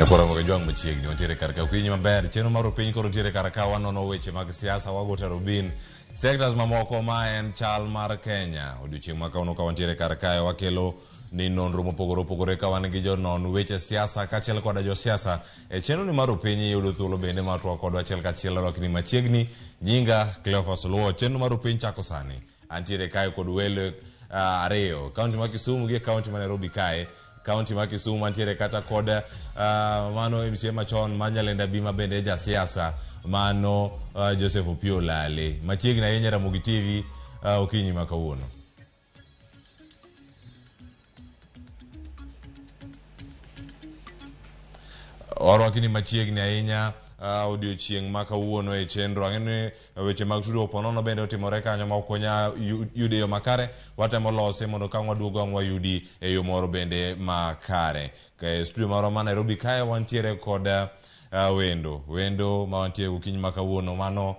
Koro mogo jwang' machiegni wantiere kar ka okinyi maber chenro mar opiny koro ntiere kar ka wanono weche mag siasa wago tarubin sectors mamoko ma en chal mar Kenya odiochieng' ma kawuono ka wantiere kar kae wakelo ni nonro mopogore opogore ka wan gi jonon weche siasa kaachiel koda josiasa e chenro ni mar opiny iyudo thuolo bende mar twak kodwa achiel kachiel rwakni machiegni nyinga Cleophas Luo chenro mar opiny chako sani antiere kae kod welo ariyo kaunti ma Kisumu gi e kaunti ma Nairobi kae kaunti ma Kisumu mantiere kata kod mano MCA machon ma Nyalenda Bi ma bende jasiasa mano Joseph Opiyo Olale machiegni ahinya Ramogi TV okinyi ma kawuono. Warwaki ni machiegni ahinya odiochieng' ma kawuono e chenro. Ang'e ni weche mag tudruok ponono bende otimore kanyo ma ok wanya yudo e yo makare. Watemo lose mondo ka waduogo ang' wayudi e yo moro bende makare. E studio marwa ma Nairobi kae wantiere kod wendo. Wendo ma wantiere gokinyi ma kawuono mano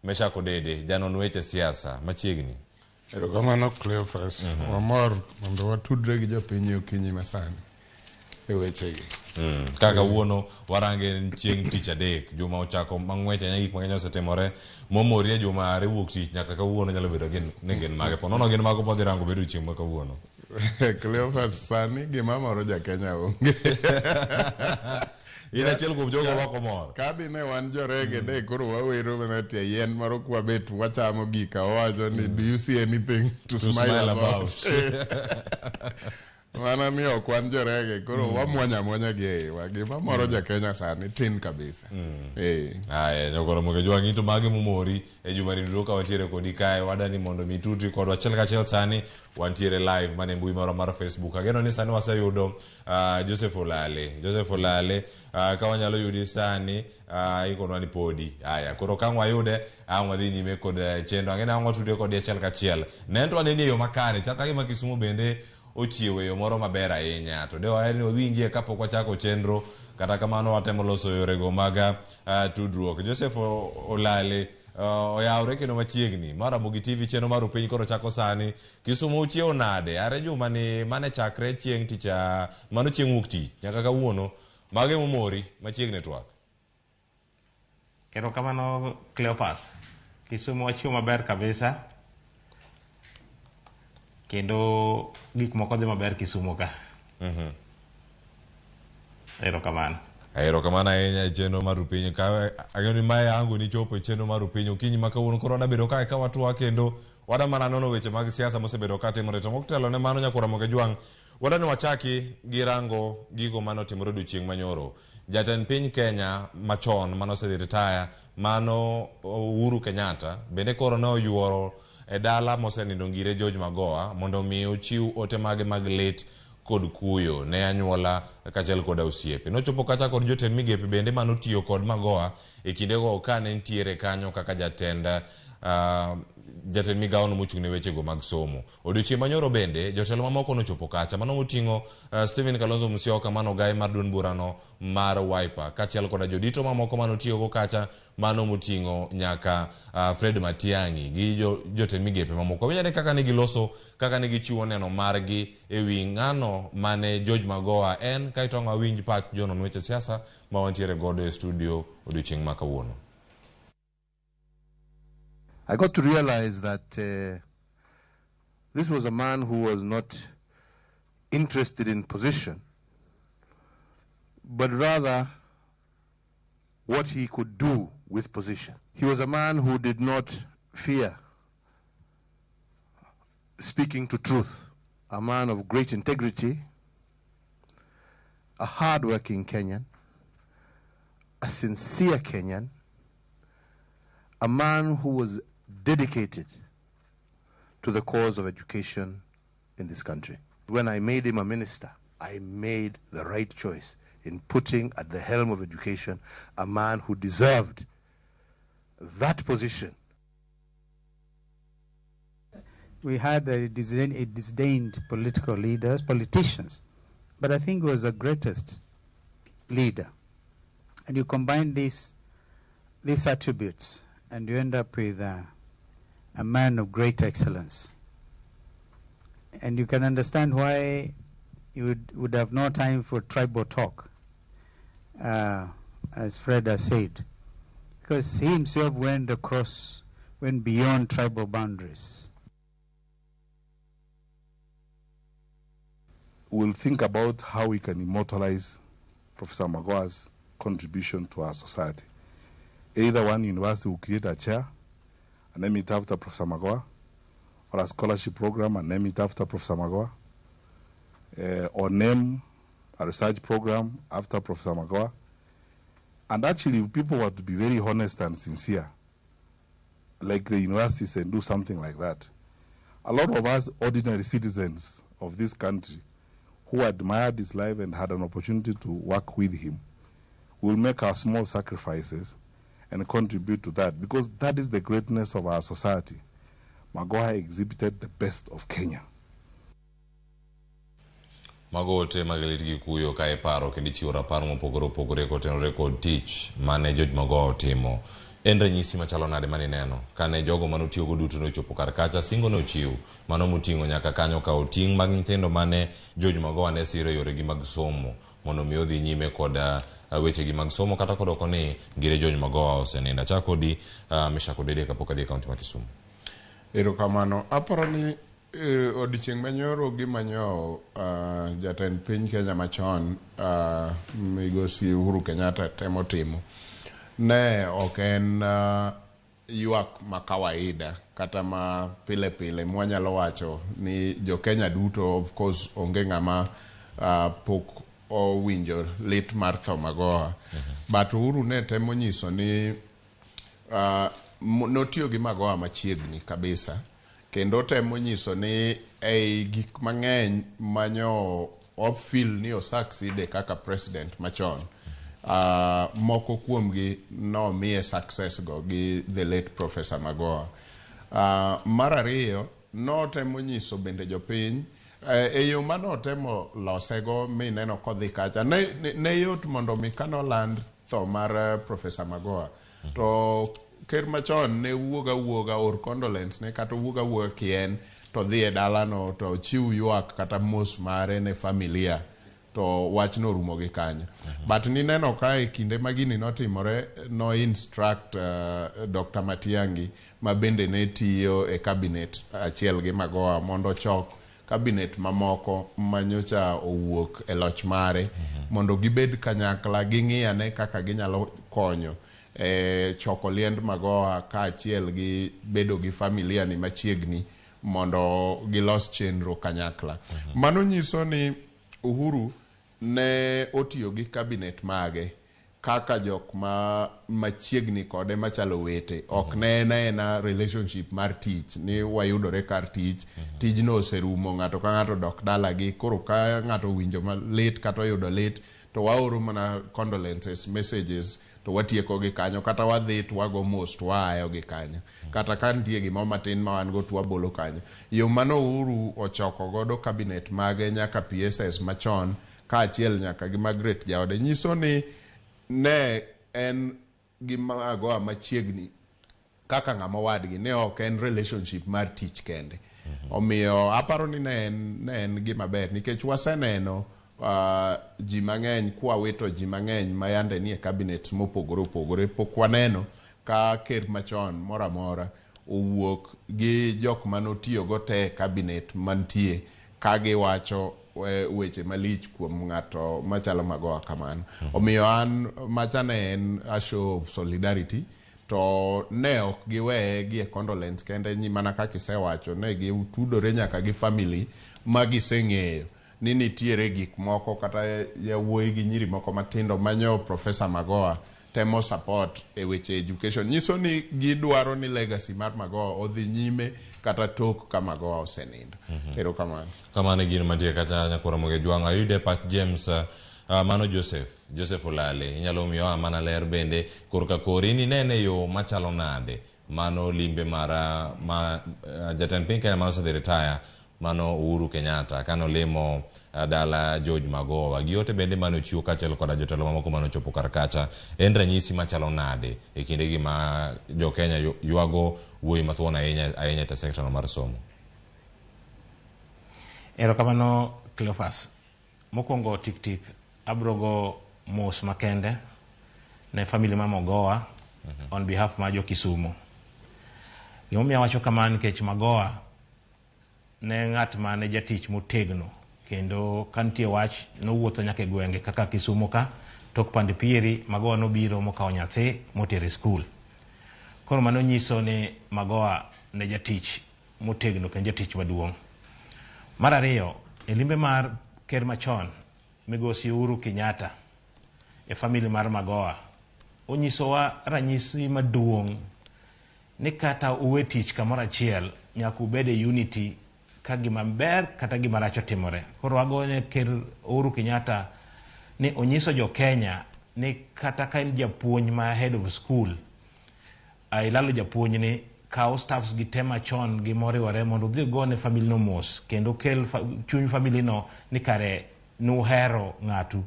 Meshack Odede, janon weche siasa machiegni. Erokamano Cleophas. Wamor mondo watudre gi jopiny e okinyi masani e wechegi. Kaka kawuono warange chieng' tich adek, juma ochako mang'wech ahinya gik mang'eny osetimore. Momori e juma are wuok tich nyaka kawuono nyalo bedo ni gin mage. Po nono gin mago mwadhi rango bedo chieng' ma kawuono. Cleophas, sani gima moro ja Kenya onge. In achiel kuom jogo ma ok omor. Ka dine wan jorege de koro wawero mana tie yien moro kwabet wachamo gika wawacho ni do you see anything to smile about? Mana ni ok wan jorege koro wamwonyo amwonya gi e iwa. Gima moro ja Kenya sani tin kabisa. Aya, nyokoro moke jwang'i to mage momori e juma ni duto ka wantiere kodi kae wadani mondo mi tutri kodwa achiel kachiel sani wantiere live mana e mbui marwa mar Facebook. Ageno ni sani waseyudo Joseph Olale. Joseph Olale ka wanyalo yudi sani ikonwa ni podi. Aya, koro ka wayude ang' wadhi nyime kod chenro. Ang'e ni ang' watudre kodi achiel kachiel. Ne to waneni e yo makare chal ka gima Kisumu bende ochiewo e yo moro maber ahinya. To de waher ni wawinjie kapok wachako chenro. Kata kamano watemo loso yorego mag tudruok. Joseph Olale oyawre kendo machiegni. Mar Ramogi TV chenro mar Opiny koro chako sani. Kisumu uchiewo nade? Are juma ni mane chakre chieng' tich mano chieng' wuok tich nyaka kawuono. Mage momori machiegni twak. Erokamano Cleophas. Kisumu wachiewo maber kabisa. Kendo gik moko dhi maber Kisumu ka. Erokamano. Erokamano ahinya e chenro mar Upiny. Ka ageno ni mae ango ni chopo e chenro mar Upiny okinyi ma kawuono koro wadabedo kae ka watwak kendo wada mana nono weche mag siasa mosebedo ka timore. To motelo ne mano nyakwar Ramogi Jwang', wada ni wachaki gi rango gigo mane otimore odiochieng' manyoro. Jatend piny Kenya machon mane osedhi retire mano Uhuru Kenyatta bende koro ne oyuoro e dala mosenindo ngire George Magoha mondo mi ochiw ote mage mag lit kod kuyo ne anyuola kaachiel koda osiepe. Nochopo kacha kod jotend migepe bende manotiyo kod Magoha e kindego ka ne nitiere kanyo kaka jatend jatend migawono mochung' ne wechego mag somo. Odiochieng' manyoro bende jotelo mamoko nochopo kacha mano moting'o Stephen Kalonzo Musyoka mano ogai mar duond burano mar Wiper kaachiel koda jodito mamoko manotiyogo kacha mano moting'o nyaka Fred Matiang'i gi jotend migepe mamoko. Winjane kaka ne giloso kaka ne gichiwo neno margi e wi ng'ano mane George Magoha en kaeto ang' wawinj pach jonon weche siasa ma wantiere godo e studio odiochieng' ma kawuono. I got to realize that this was a man who was not interested in position, but rather what he could do with position. He was a man who did not fear speaking to truth, a man of great integrity, a hard-working Kenyan, a sincere Kenyan, a man who was dedicated to the cause of education in this country. When I made him a minister, I made the right choice in putting at the helm of education a man who deserved that position. We had a disdained political leaders, politicians, but I think he was the greatest leader. And you combine these attributes and you end up with a man of great excellence. And you can understand why you would have no time for tribal talk. as Fred has said, because he himself went across, went beyond tribal boundaries. We'll think about how we can immortalize Professor Magoha's contribution to our society. Either one university will create a chair and name it after Professor Magoha, or a scholarship program and name it after Professor Magoha, or name a research program after Professor Magoha. And actually, if people were to be very honest and sincere, like the universities, and do something like that, a lot of us ordinary citizens of this country who admired his life and had an opportunity to work with him will make our small sacrifices and contribute to that, because that is the greatness of our society. Magoha exhibited the best of Kenya. Mago ote mag lit gi kuyo ka iparo kendo ichiwo rapar mopogore opogore kotenore kod tich mane George Magoha otimo. En ranyisi machalo nade mane ineno kane jogo manotiyogo duto nochopo kar kacha, singo nochiw mano moting'o nyaka kanyo kawo ting' mag nyithindo mane George Magoha ne siro e yoregi mag somo mondo mi odhi nyime kod wechegi mag somo kata kodoko ni ngire George Magoha osenindo. Achako kodi Meshak Odede kapok adhi e kaunti ma Kisumu. Erokamano. Aparo ni odiochieng' manyoro gimanyo jatend piny Kenya machon migosi Uhuru Kenyatta temo timo ne ok en ywak ma kawaida kata ma pile pile mwanyalo wacho ni jo Kenya duto, of course, onge ng'ama pok owinjo lit mar tho Magoha. But Uhuru ne temo nyiso ni notiyo gi Magoha machiegni kabisa, kendo temo nyiso ni ei gik mang'eny manyo o feel ni o succeed kaka president machon, moko kuomgi nomiye success go gi the late Professor Magoha. Mar ariyo, notemo nyiso bende jopiny e yo manotemo losego mineno kodhi kacha ne yot mondo mi kanoland tho mar Professor Magoha to ker machon ne wuog awuoga or condolence ne kata owuog awuoga kien to dhi e dalano to ochiw ywak kata mos mare ne familia to wachno orumo gi kanyo. But nineno ka e kinde ma gini notimore, no instruct Dr. Matiang'i ma bende ne tiyo e cabinet achiel gi Magoha mondo ochok cabinet mamoko manyocha owuok e loch mare mondo gibed kanyakla, ging'i ane kaka ginyalo konyo e choko liend Magoha kaachiel gi bedo gi familia ni machiegni mondo gilos chenro kanyakla. Mano nyiso ni Uhuru ne otiyo gi cabinet mage kaka jok ma machiegni kode machalo wete. Ok ne en aena relationship mar tich ni wayudore kar tich, tijno oserumo, ng'ato ka ng'ato dok dalagi. Koro ka ng'ato owinjo malit kata oyudo lit to waoro mana condolences messages to watieko gi kanyo, kata wadhi to wago mos to waayo gi kanyo, kata ka nitie gimoro matin ma wan go to wabolo kanyo. Yo mane Uhuru ochoko godo cabinet mage nyaka PSS machon kaachiel nyaka gi Margaret jaode nyiso ni ne en gi Magoha machiegni kaka ng'ama wadgi, ne ok en relationship mar tich kende. Omiyo aparo ni ne en gima ber nikech waseneno ji mang'eny kwawito ji mang'eny ma yande nie cabinet mopogore opogore, pok waneno ka ker machon moro amora owuok gi jok manotiyogo te e cabinet mantie ka giwacho weche malich kuom ng'ato machalo Magoha kamano. Omiyo an macha ne en a show of solidarity to ne ok giweye gi e condolence kende ni mana kaka isewacho, ne gitudore nyaka gi family ma giseng'eyo ni nitiere gik moko kata yawuoyi gi nyiri moko matindo manyo Professor Magoha temo support e weche education, nyiso ni gidwaro ni legacy mar Magoha odhi nyime kata tok ka Magoha osenindo. Erokamano. Kamano e gino mantie kacha nyakwar Ramogi Jwang'. Ayude pach James mano Joseph Olale, inyalo miyowa mana ler bende korka kori ni nene yo machalo nade mano limbe mar ma jatend piny Kenya mane osedhi retire mano Uhuru Kenyatta kanolimo dala George Magoha gi ote bende mane ochiwo kaachiel koda jotelo mamoko mane ochopo kar kacha, en ranyisi machalo nade e kindegi ma jo Kenya ywago wuoyi mathuon ahinya ahinya e sekta no mar somo? Erokamano, Cleophas. Mokwongo tik tik abro go mos makende ne family ma Magoha on behalf mar jo Kisumu. Gimomiyo awacho kamano nikech Magoha ne ng'at mane jatich motegno kendo ka nitie wach nowuotho nyaka e gwenge kaka Kisumu ka tok pand pieri Magoha nobiro mokawo nyathi motero e skul. Koro mano nyiso ni Magoha ne jatich motegno kendo jatich maduong'. Mar ariyo, e limbe mar ker machon migosi Uhuru Kenyatta e family mar Magoha onyisowa ranyisi maduong' ni kata uwe tich kamoro achiel nyaka ubed e unity ka gima ber kata gima rach otimore. Koro wagone ker Uhuru Kenyatta ni onyiso jo Kenya ni kata ka en japuonj ma head of school ilalo japuonj ni kaw staffs gi te machon gi moriwore mondo udhi ugone family no mos kendo kel chuny family no ni kare nuhero ng'atu.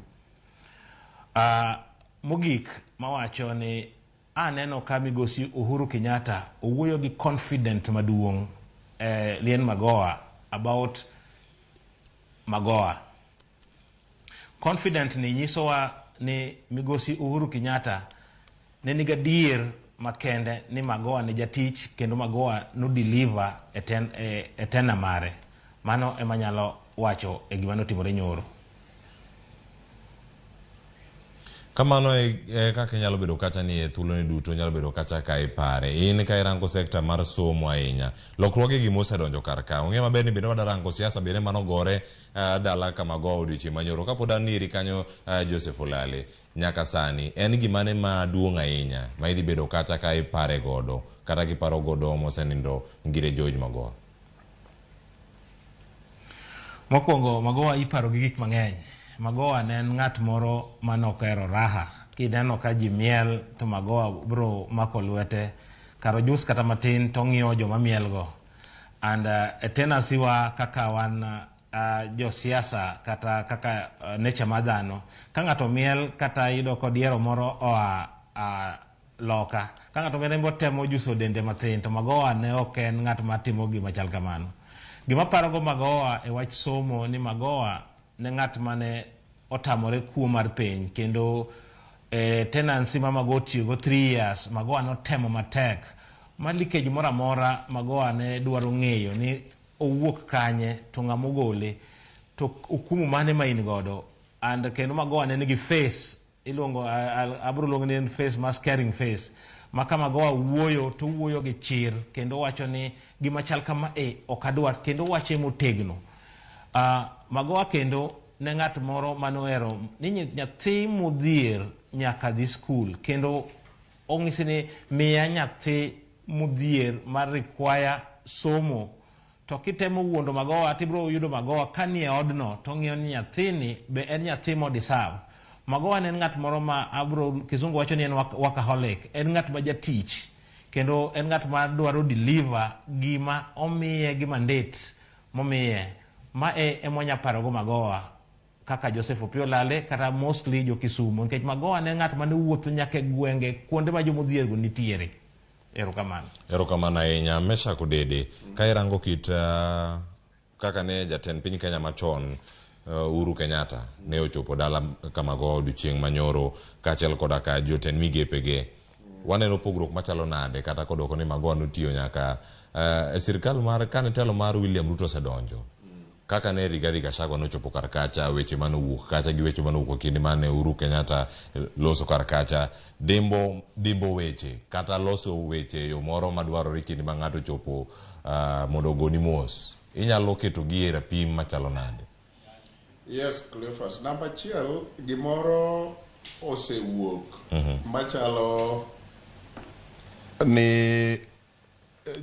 Mogik mawacho ni aneno ka migosi Uhuru Kenyatta owuoyo gi confident maduong' Lien Magoha about Magoha. Confident ni nyisowa ni migosi Uhuru Kenyatta ne nigi adier makende ni Magoha ne jatich kendo Magoha no deliver e tena mare. Mano ema nyalo wacho e gima notimore nyoro. Kamano e kaka inyalo bedo kacha ni e thuoloni duto nyalo bedo kacha ka ipare. In ka irango sekta mar somo ahinya, lokruoge gi mosedonjo kar ka. Ong'e maber ni bende wadarango siasa bende manogore dala ka Magoha odiochieng' manyoro. Kapod an iri kanyo Joseph Olale, nyaka sani en gimane maduong' ahinya ma idhi bedo kacha ka ipare godo kata kiparo godo mosenindo Ngire George Magoha? Mokwongo Magoha iparo gi gik mang'eny. Magoha ne en ng'at moro mane ok ohero raha. Kineno ka ji miel to Magoha bro mako lwete kar ojus kata matin to ong'iyo joma miel go. And e tenancy wa kaka wan josiasa kata kaka nature mar dhano, ka ng'ato miel kata iyudo kodiero moro oa loka, ka ng'ato miel en temo juso dende mathin, to Magoha ne ok en ng'at matimo gima chal kamano. Gima parogo Magoha e wach somo ni Magoha ne ng'at mane otamore kuo mar piny kendo tenancy ma Magoha otiyogo 3 years, Magoha notemo matek ma leakage moro amora Magoha ne dwaro ng'eyo ni owuok kanye to ng'ama ogole to okumu mane ma in godo. And kendo Magoha ne nigi face iluongo abro luongo ni en face ma scaring face ma ka Magoha wuoyo to owuoyo gi chir kendo wacho ni gima chal kama e ok adwar kendo wache motegno. Magoha kendo ne ng'at moro manohero ni nyathi modhier nyaka dhi skul kendo ong'isi ni miya nyathi modhier mar require somo to kitemo wuondo Magoha tibiro yudo Magoha ka nie odno to ng'iyo ni nyathini be en nyathi mo deserve. Magoha ne en ng'at moro ma abro kizungu wacho ni en workaholic, en ng'at ma jatich kendo en ng'at ma dwaro deliver gima omiye gi mandate momiye. Ma e ema parogo Magoha kaka Joseph Opiyo Olale kata mostly jo Kisumu nikech Magoha ne ng'at mane wuotho nyaka e gwenge kuonde ma jomodhier go nitiere. Erokamano. Erokamano ahinya. Meshack Odede, ka irango kit kaka ne jatend piny Kenya machon Uhuru Kenyatta ne ochopo dala ka Magoha odiochieng' manyoro kaachiel koda ka jotend migepege, waneno pogruok machalo nade kata kodwoko ni Magoha notiyo nyaka e sirikal mar kane telo mar William Ruto osedonjo kaka ne Rigathi Gachagua nochopo kar kacha, weche manowuok kacha gi weche manowuok kinde mane Uhuru Kenyatta loso kar kacha, dimbo weche kata loso weche e yo moro madwarore kinde ma ng'ato chopo mondo ogoni mos, inyalo keto gi e rapim machalo nade? Yes, Cleophas. Namba achiel, gimoro osewuok machalo ni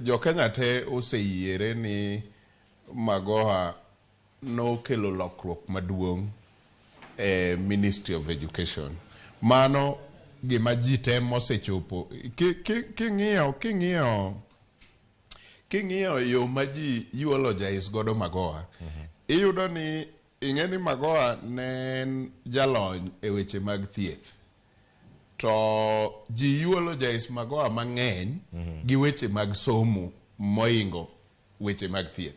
jo Kenya te oseyiere ni Magoha nokelo lokruok maduong' e Ministry of Education. Mano gima ji te mosechopo. King'iyo yo ma ji eulogize godo Magoha, iyudo ni ing'e ni Magoha ne en jalony e weche mag thieth. To ji eulogize Magoha mang'eny gi weche mag somo moingo weche mag thieth.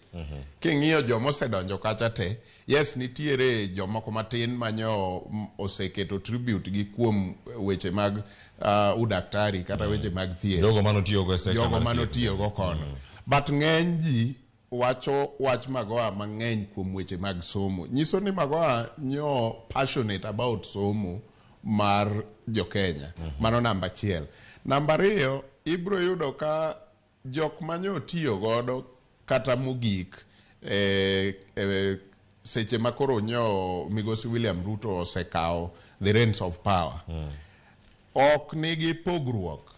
King'iyo joma osedonjo kacha te, yes, nitiere jomoko matin manyo oseketo tribute gi kuom weche mag udaktari kata weche mag thieth. Jogo manotiyogo e sector jogo mar thieth. Manotiyogo kono. But ng'eny ji wacho wach Magoha mang'eny kuom weche mag somo. Nyiso ni Magoha nyo passionate about somo mar jo-Kenya. Mano namba achiel. Namba ariyo, ibiro yudo ka jok manyo tiyo godo kata mogik seche ma koro nyo migosi William Ruto osekawo the reins of power. Ok nigi pogruok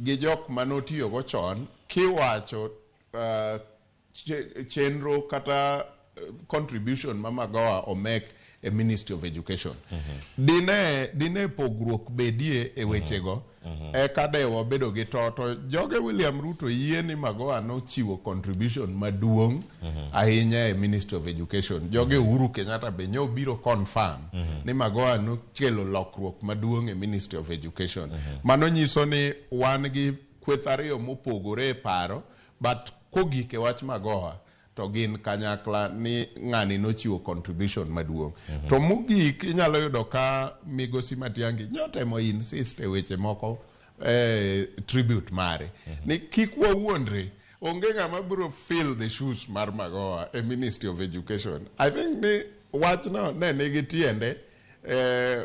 gi jok manotiyogo chon kiwacho chenro kata contribution ma Magoha omek e Ministry of Education. Dine pogruok bedie e wechego, eka de wabedo gi to joge William Ruto yie ni Magoha nochiwo contribution maduong' ahinya e Ministry of Education. Joge Uhuru Kenyatta be nyo biro confirm ni Magoha nokelo lokruok maduong' e Ministry of Education. Mano nyiso ni wan gi kweth ariyo mopogore e paro, but kogik e wach Magoha to gin kanyakla ni ng'ani nochiwo contribution maduong'. To mogik, inyalo yudo ka migosi Matiang'i nyotemo insist e weche moko tribute mare ni kik wawuondre, onge ng'ama biro fill the shoes mar Magoha e Ministry of Education. I think ni wachno ne nigi tiende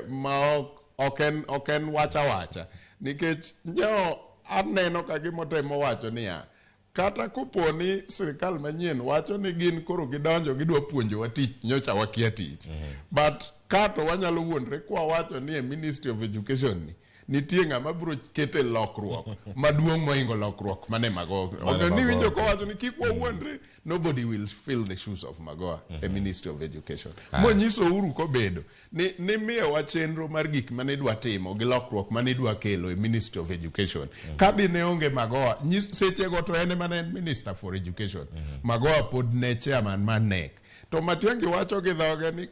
ma ok en wach awacha, nikech nyo aneno ka gimotemo wacho niya, kata kopo ni sirikal manyien wacho ni gin koro gidonjo gidwa puonjowa tich, nyocha wakia tich, but kato wanyalo wuondre kwa wacho ni e Ministry of Education ni nitie ng'ama biro kete lokruok maduong' mohingo lokruok mane Magoha. Mane Omiyo niwinjo Magoha. kowacho ni kik wawuondre, nobody will fill the shoes of Magoha e Ministry of Education. Monyiso Uhuru kobedo ni nimiyowa chenro mar gik mane idwa timo gi lokruok mane idwa kelo e Ministry of Education. Ka dine onge Magoha, sechego to en ema ne en Minister for Education. Magoha pod ne chairman mar KNEC. To Matiang'i wacho gi dhoge ni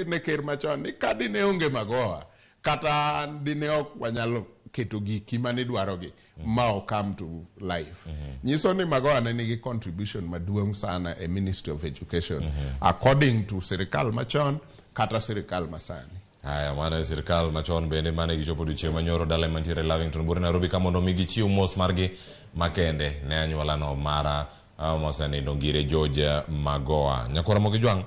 ne ker machon ni ka dine onge Magoha, kata dine ok wanyalo keto giki mane idwarogi ma ok come to life. Nyiso ni Magoha ne nigi contribution maduong' sana e Ministry of Education according to sirikal machon kata sirikal masani. Haya, mano e sirikal machon bende mane gichopo odiochieng' manyoro dala mantiere Lavington Buore Nairobi ka mondo mi gichiw mos margi makende ne anyuolano mara mosenindo Ngire George Magoha. Nyakwara Mogi Jwang',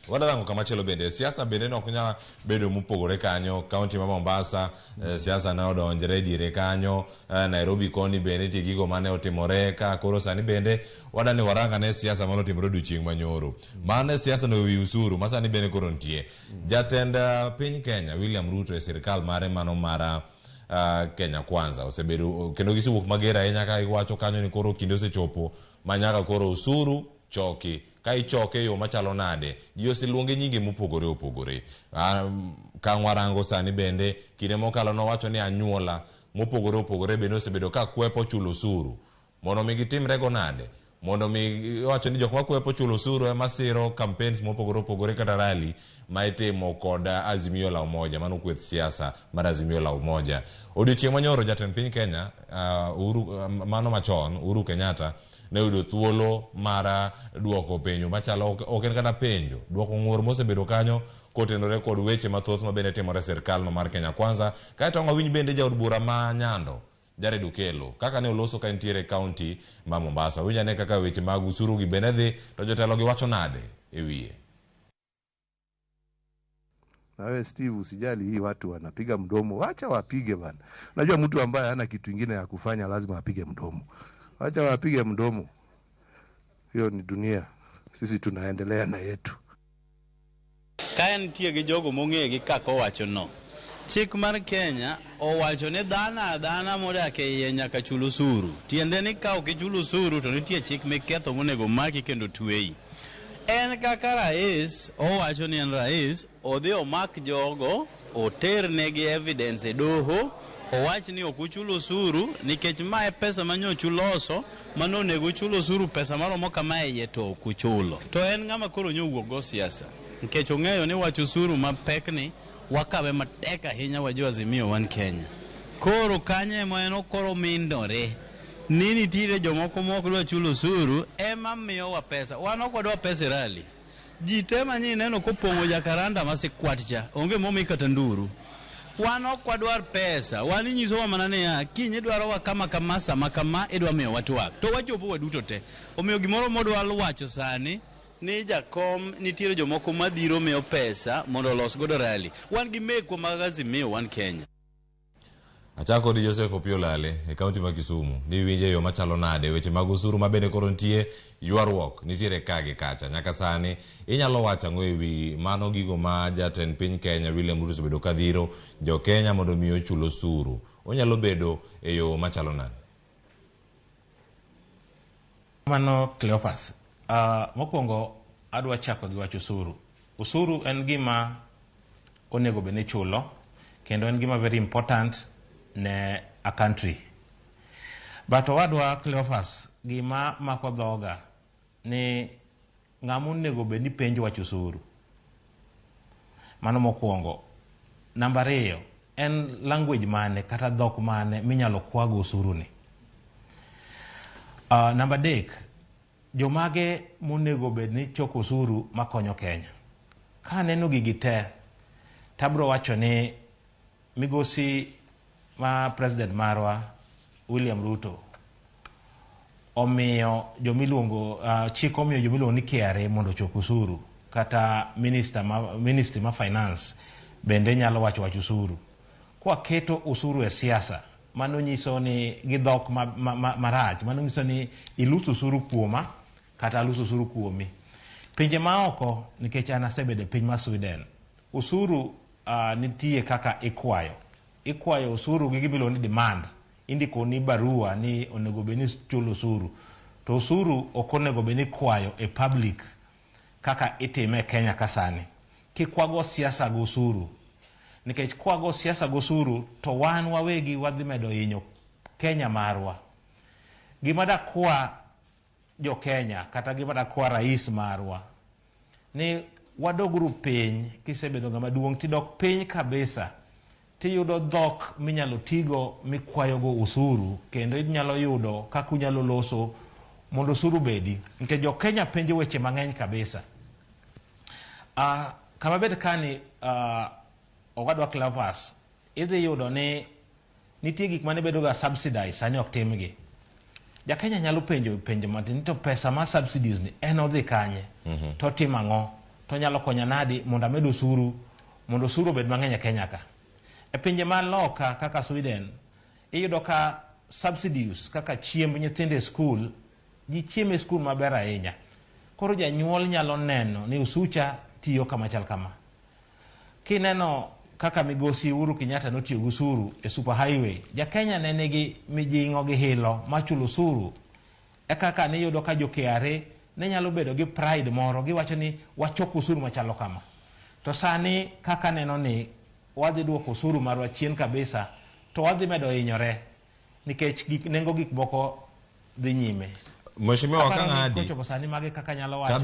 wadarango kamachielo bende siasa bende ne ok nyal bedo mopogore kanyo. Kaunti ma Mombasa, siasa ne odonjre diere kanyo, Nairobi koni bende nitie gigo mane otimore ka koro sani bende wadani warang ane siasa mane otimore odiochieng' manyoro. Mano siasa no ewi usuru ma sani bende koro nitie. Jatend piny Kenya William Ruto e sirikal mare mano mara Kenya Kwanza osebedo kendo gisewuok mager ahinya ka giwacho kanyo ni koro kinde osechopo ma nyaka koro usuru choki ka ichoke e yo machalo nade. Ji oseluonge nyinge mopogore opogore. Ka warango sani bende kinde mokalo nowacho ni anyuola mopogore opogore bende osebedo ka kwepo chulo osuru mondo mi gitimre go nade, mondo mi iwacho ni jok makwepo chulo osuru ema siro campaigns mopogore opogore kata rally ma itimo kod Azimio la Umoja, mano kweth siasa mar Azimio la Umoja. Odiochieng' manyoro jatend piny Kenya Uhuru, mano machon Uhuru Kenyatta ne oyudo thuolo mar duoko penjo machalo ok en kata penjo, duoko ng'ur mosebedo kanyo kotenore kod weche mathoth ma bende timore e sirikal no mar Kenya Kwanza. Kaeto ang' wawinj bende jaod bura ma Nyando Jared Okello kaka ne oloso ka entiere e kaunti ma Mombasa. Winj ane kaka weche mag usuru gi bende dhi to jotelo gi wacho nade e wiye. Na wewe Steve, usijali, hii watu wanapiga mdomo, wacha wapige bana. Unajua mtu ambaye hana kitu ingine ya kufanya lazima apige mdomo. Wacha wapige mdomo, hiyo ni dunia, sisi tunaendelea na yetu. Ka nitie gi jogo mong'e gi kaka owacho no. Chik mar Kenya owacho ni dhano adhana modak e iye nyaka chul osuru. Tiende ni ka ok ichulo osuru to nitie chik miketho monego maki kendo tweyi. En kaka rais, owacho ni en rais, odhi omak jogo, oternegi evidence e doho, owach ni ok uchul osuru nikech mae pesa manyocha uloso mane onego uchul osuru pesa maromo kama e iye to ok uchulo. To en ng'ama koro nyowuok go siasa nikech ong'eyo ni wach osuru mapek ni wakawe matek ahinya wa jo Azimio wan Kenya. Koro kanyo ema en okoro mindore. Ni nitiere jomoko mok dwa chulo osuru ema miyowa pesa. Wan ok wadwa pesa e rally. Ji te ma nyi neno kopong'o jakaranda ma sikwat cha, onge momi kata nduru. Wan ok wadwar pesa, wan inyisowa mana niya, kiny idwarowa kama kama, sama kama, idwa miyowa twak. To wachopo waduto te. Omiyo gimoro modwa wacho sani, ni jakom nitiere jomoko madhiro miyo pesa mondo olos godo rally. Wan gi mekwa mag Azimio, wan Kenya. Achako di Joseph Opiyo Lale e kaunti ma Kisumu. Ni iwinje yo machalo nade weche mag osuru ma bende koro nitie ywaruok nitiere ka gi kacha. Nyaka sani inyalo wacho ang'o ewi mano gigo ma jatend piny Kenya William Ruto osebedo ka dhiro jo Kenya mondo mi ochul osuru. Onyalo bedo e yo machalo nade? Mano Cleophas. Mokwongo adwa chako gi wach osuru. Osuru en gima onego bed ni ichulo kendo en gima very important ne a country. But owadwa Cleophas, gima mako dhoga ni ng'ama onego bed ni penjo wach osuru. Mano mokwongo. Namba ariyo, en language mane kata dhok mane minyalo kwago osuru ni. Namba adek, jomage monego bed ni choko osuru makonyo Kenya. Ka aneno gigi te, tabro wacho ni migosi ma president marwa William Ruto omiyo jomiluongo chik omiyo jomiluongo ni KRA mondo ochok osuru kata minister ma, ministry ma finance bende nyalo wacho wach osuru. Kwaketo osuru e siasa, mano nyiso ni gi dhok marach ma, ma, marach, mano nyiso ni iluso osuru kuoma kata aluso osuru kuomi. Pinje maoko, nikech an asebedo e piny mar Sweden, osuru nitie kaka ikwayo. Ikwayo osuru gi gima iluongo ni demand. Indiko ni barua ni onego bed ni chulo osuru. To osuru ok onego bed ni ikwayo e public kaka itime e Kenya ka sani. Kik wago siasa gi osuru. Nikech kwago siasa gi osuru to wan wawegi wadhi medo hinyo Kenya marwa. Gima dakwa jo Kenya kata gima dakwa rais marwa ni wadoguru piny kisebedo ng'ama duong' tidok piny kabisa tiyudo dhok minyalo tigo mikwayogo osuru kendo inyalo yudo kaka unyalo loso mondo osuru bedi nikech jo Kenya penjo weche mang'eny kabisa. Kama bed kani owadwa Cleophas idhi yudo ni nitie gik mane bedo ga subsidize sani ok timgi. Jakenya nyalo penjo penjo matin ni to pesa ma subsidies ni en odhi kanye? To timo ang'o? To nyalo konya nadi mondo amed osuru mondo osuru obed mang'eny e Kenya ka? E pinje ma loka kaka Sweden iyudo ka subsidies kaka chiemb nyithindo e skul ji chiemo e skul maber ahinya. Koro janyuol nyalo neno ni osucha tiyo kama chal kama. Kineno kaka migosi Uhuru Kenyatta notiyo gi osuru e super highway, ja Kenya ne nigi mijing'o gi hilo mar chulo osuru. E kaka niyudo ka jo KRA ne nyalo bedo gi pride moro, giwacho ni wachoko osuru machalo kama. To sani kaka neno ni wadhi duoko osuru marwa chien kabisa, to wadhi medo hinyore nikech gik, nengo gik moko dhi nyime. Mheshimiwa Aparo ni Kang'adi, kochopo sani magi kaka nyalo wacho.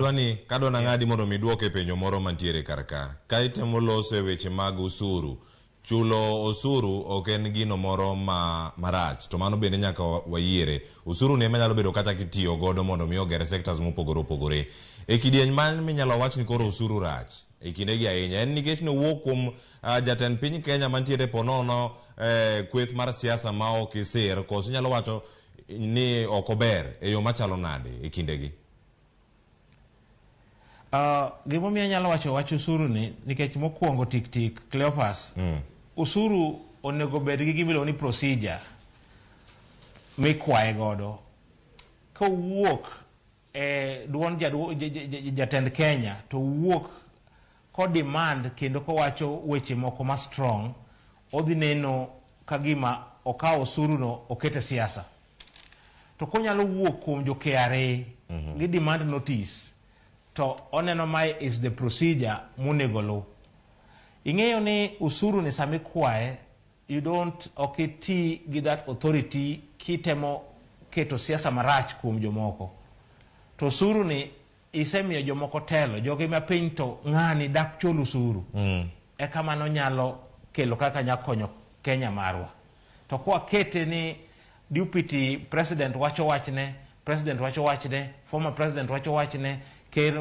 kadwa nang'adi mondo mi duoke penjo moro mantiere kar ka. Ka itemo loso e weche mag osuru, chulo osuru ok en gino moro ma marach to mano bende nyaka wayiere. Osuru ni ema nyalo bedo kata kitiyo godo mondo mi oger sectors mopogore opogore. E kidieny man minyalo wach ni koro osuru rach e kindegi ahinya en nikech nowuok kuom jatend piny Kenya mantiere ponono kweth mar siasa ma ok isir koso inyalo wacho ni ok ober e yo machalo nade e kindegi? Gimomiyo anyalo wacho wach osuru ni nikech mokwongo tik tik Cleophas osuru onego bed gi gimiluongo ni procedure mikwaye godo kowuok e duond jatend Kenya to wuok ko demand kendo kowacho weche moko ma strong odhi neno ka gima okawo osuru no okete siasa to konyalo wuok kuom jo KRA gi demand notice to oneno mae is the procedure monego luw. Ing'eyo ni osuru ni sama ikwaye you don't ok iti gi that authority kitemo keto siasa marach kuom jomoko. To osuru ni isemiyo jomoko telo, jogi ma piny to ng'ani dak chul osuru. Eka mano nyalo kelo kaka nyalo konyo Kenya marwa. To kwakete ni Deputy president wacho wachne, president wacho wachne, former president wacho wachne, ker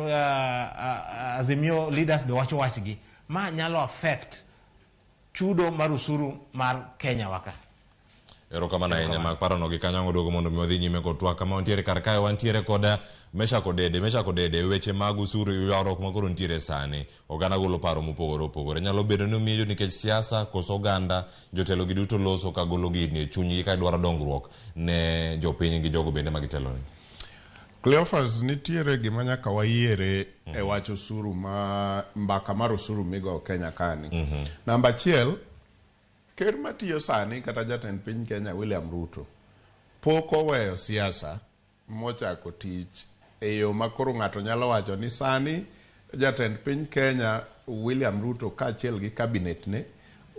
Azimio leaders be wacho wachgi. Ma nyalo affect chudo mar usuru mar Kenya waka. Erokamano ahinya mag parono gi kanyo oduogo mondo mi wadhi nyime kod twak kama wantiere kar kae wantiere kod Meshack Odede. Meshack Odede, weche mag usuru ywaruok ma koro nitiere sani oganda golo paro mopogore opogore nyalo bedo ni omiyo nikech siasa koso oganda jotelo gi duto loso ka golo gini e chunygi ka dwaro dongruok ne jopiny gi jogo bende ma gitelo ne. Cleophas nitiere gima nyaka wayiere e wach osuru ma mbaka mar osuru migo Kenya kani. Namba achiel, ker matiyo sani kata jatend piny Kenya William Ruto pok oweyo siasa mochako tich e yo ma koro ng'ato nyalo wacho ni sani jatend piny Kenya William Ruto kaachiel gi cabinet ne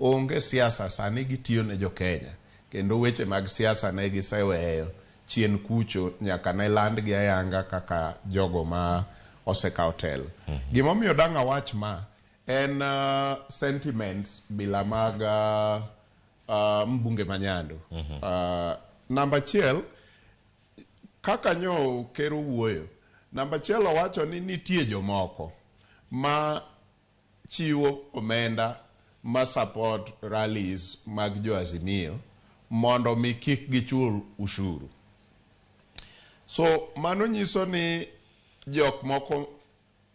onge siasa sani gitiyo ne jo Kenya kendo weche mag siasa ne giseweyo chien kucho nyaka ne landgi ayanga kaka jogo ma osekawo telo. Gimomiyo dang' awach ma en sentiments bila mag mbunge ma Nyando. Namba achiel, kaka nyo ker owuoyo, namba achiel owacho ni nitie jomoko ma chiwo omenda ma support rallies mag jo Azimio mondo mi kik gichul ushuru. So mano nyiso ni jok moko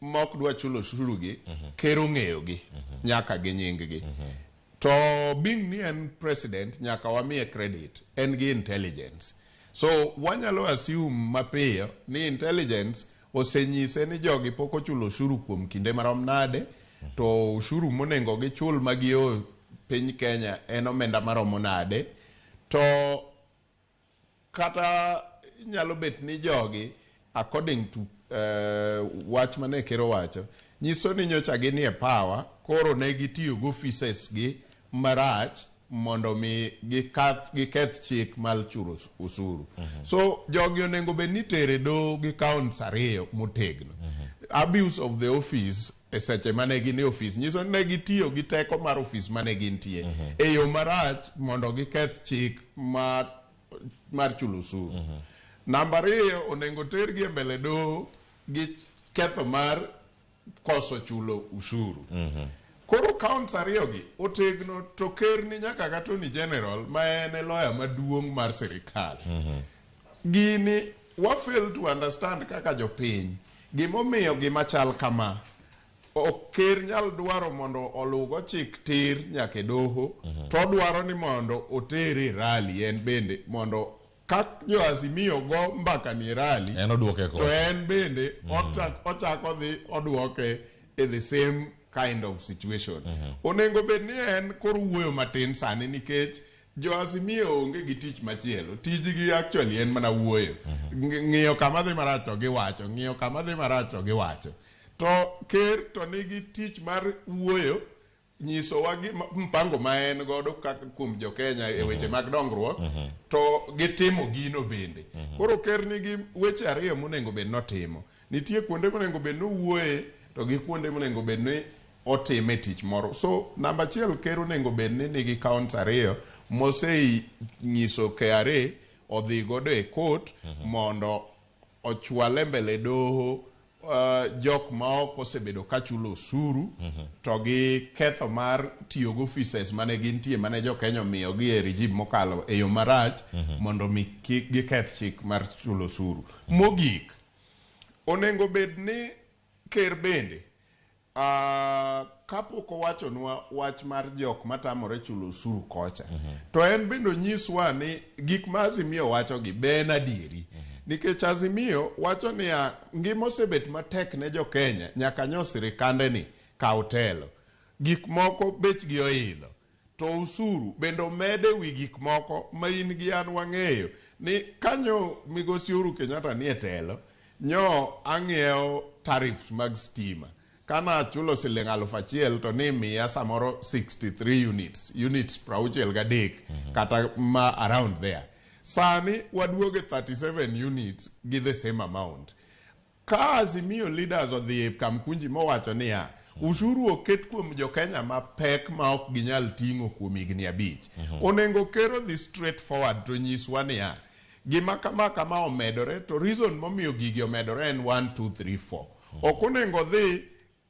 mok dwa chulo ushuru gi ker ong'eyo gi nyaka gi nying gi. To being ni en president nyaka wamiye credit, en gi intelligence. So wanyalo assume mapiyo ni intelligence osenyise ni jogi pok ochulo ushuru kuom kinde marom nade, to ushuru monego gichul ma gio piny Kenya en omenda maromo nade, to kata nyalo bet ni jogi according to wach mane ker owacho nyiso ni nyocha ginie power koro ne gitiyo gi offices gi marach mondo mi giketh chik mar chulo usuru. So jogi onego bed ni itere doho gi counts ariyo motegno. Abuse of the office e seche mane gin e office nyiso ni ne gitiyo gi teko mar office mane gintie e yo marach mondo giketh chik mar chulo osuru. Namba ariyo onego tergi e mbele doho gi ketho mar koso chulo ushuru. Koro counts ariyo gi otegno to ker ni nyaka ga Attorney General ma en e lawyer maduong' mar sirikal. Gini wa fail to understand kaka jopiny gimomiyo gima chal kama ok ker nyal dwaro mondo oluwgo chik tir nyaka e doho to odwaro ni mondo otere e rally en bende mondo ka jo Azimio go mbaka ni e rally En oduoke to kocha. en bende ochako dhi oduoke e the same kind of situation. Onego bed ni en koro wuoyo matin sani nikech jo Azimio onge gi tich machielo. Tijgi actually en mana wuoyo. Ng'iyo kama dhi marach to giwacho, ng'iyo kama dhi marach to giwacho. To ker to nigi tich mar wuoyo nyisowa gi mpango ma en godo kaka kuom jo Kenya e weche mag dongruok to gitimo gino bende. Koro ker nigi weche ariyo monego bed notimo. Nitie kuonde monego bed nowuoye to gi kuonde monego bed ni otime tich moro. So namba achiel ker onego bed ni nigi counts ariyo mosenyiso KRA odhi godo e court mondo ochwale mbele doho jok ma ok osebedo ka chulo osuru to gi ketho mar tiyo gi offices mane gintie mane jo Kenya omiyogi e regime mokalo e yo marach mondo mi kik giketh chik mar chulo osuru. Mogik, onego bed ni ker bende kapok owachonwa wach mar jok matamore chulo osuru kocha to en bende onyiswa ni gik ma Azimio wachogi be en adieri. Nikech Azimio wacho niya ngima osebet matek ne jo Kenya nyaka nyo sirikande ni kaw telo. Gik moko bechgi oidho to usuru bende omede wi gik moko ma in gi an wang'eyo ni kanyo migosi Uhuru Kenyatta nie telo nyo ang'iewo tariffs mag stima kana achulo siling 1000 to ni miya samoro 63 units 63 kata ma around there. Sani waduoge 37 units gi the same amount. Ka Azimio leaders odhi e Kamkunji mowacho niya Ushuru oket kuom jo-Kenya mapek ma ok ginyal ting'o kuom higni 5. Onego ker odhi straight forward to nyiswa niya, gima kama kama omedore to reason momiyo gigi omedore en 1 2 3 4. Ok onego odhi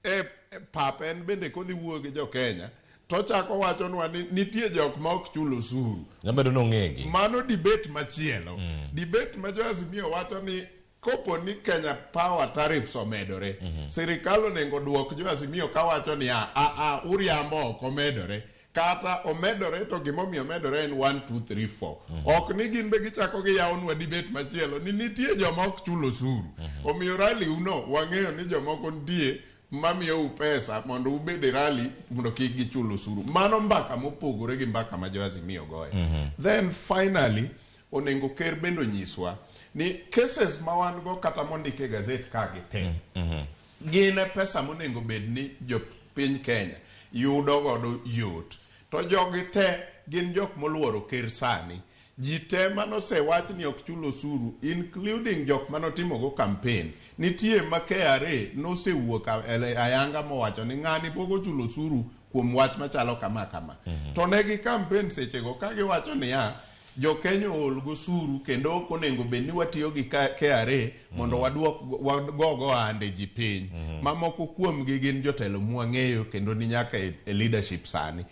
e pap en bende kodhi wuoyo gi jo-Kenya to chako wachonwa ni nitie jok ma ok chul osuru. Nyabedo ni ong'egi. Mano debate machielo. Debate ma jo Azimio wacho ni kopo ni Kenya Power tariffs omedore, sirikal onego duok jo Azimio kawacho ni a a uriambo ok omedore. Kata omedore to gimomiyo omedore en 1 2 3 4. Ok ni gin be gichako giyawonwa debate machielo ni nitie joma ok chul osuru. Omiyo rally uno wang'eyo ni jomoko nitie mamiyou pesa mondo ubed e rally mondo kik gichul osuru. Mano mbaka mopogore gi mbaka ma jo Azimio goyo. Then finally, onego ker bende onyiswa ni cases ma wan go kata mondik e gazet ka gi te gin e pesa monego bed ni jopiny Kenya yudo godo yot. To jogi te gin jok moluoro ker sani. Ji te manosewach ni ok chul osuru, including jok manotimogo campaign. Nitie ma KRA nosewuok ayanga mowacho ni ng'ani pok ochulo osuru kuom wach machalo kama kama. To ne gi campaign sechego ka giwacho niya, jo Kenya ool gosuru kendo ok onego bed ni watiyo gi KRA mondo waduok wagogo ohande ji piny. Mamoko kuomgi gin jotelo mwang'eyo kendo ni nyaka e leadership sani.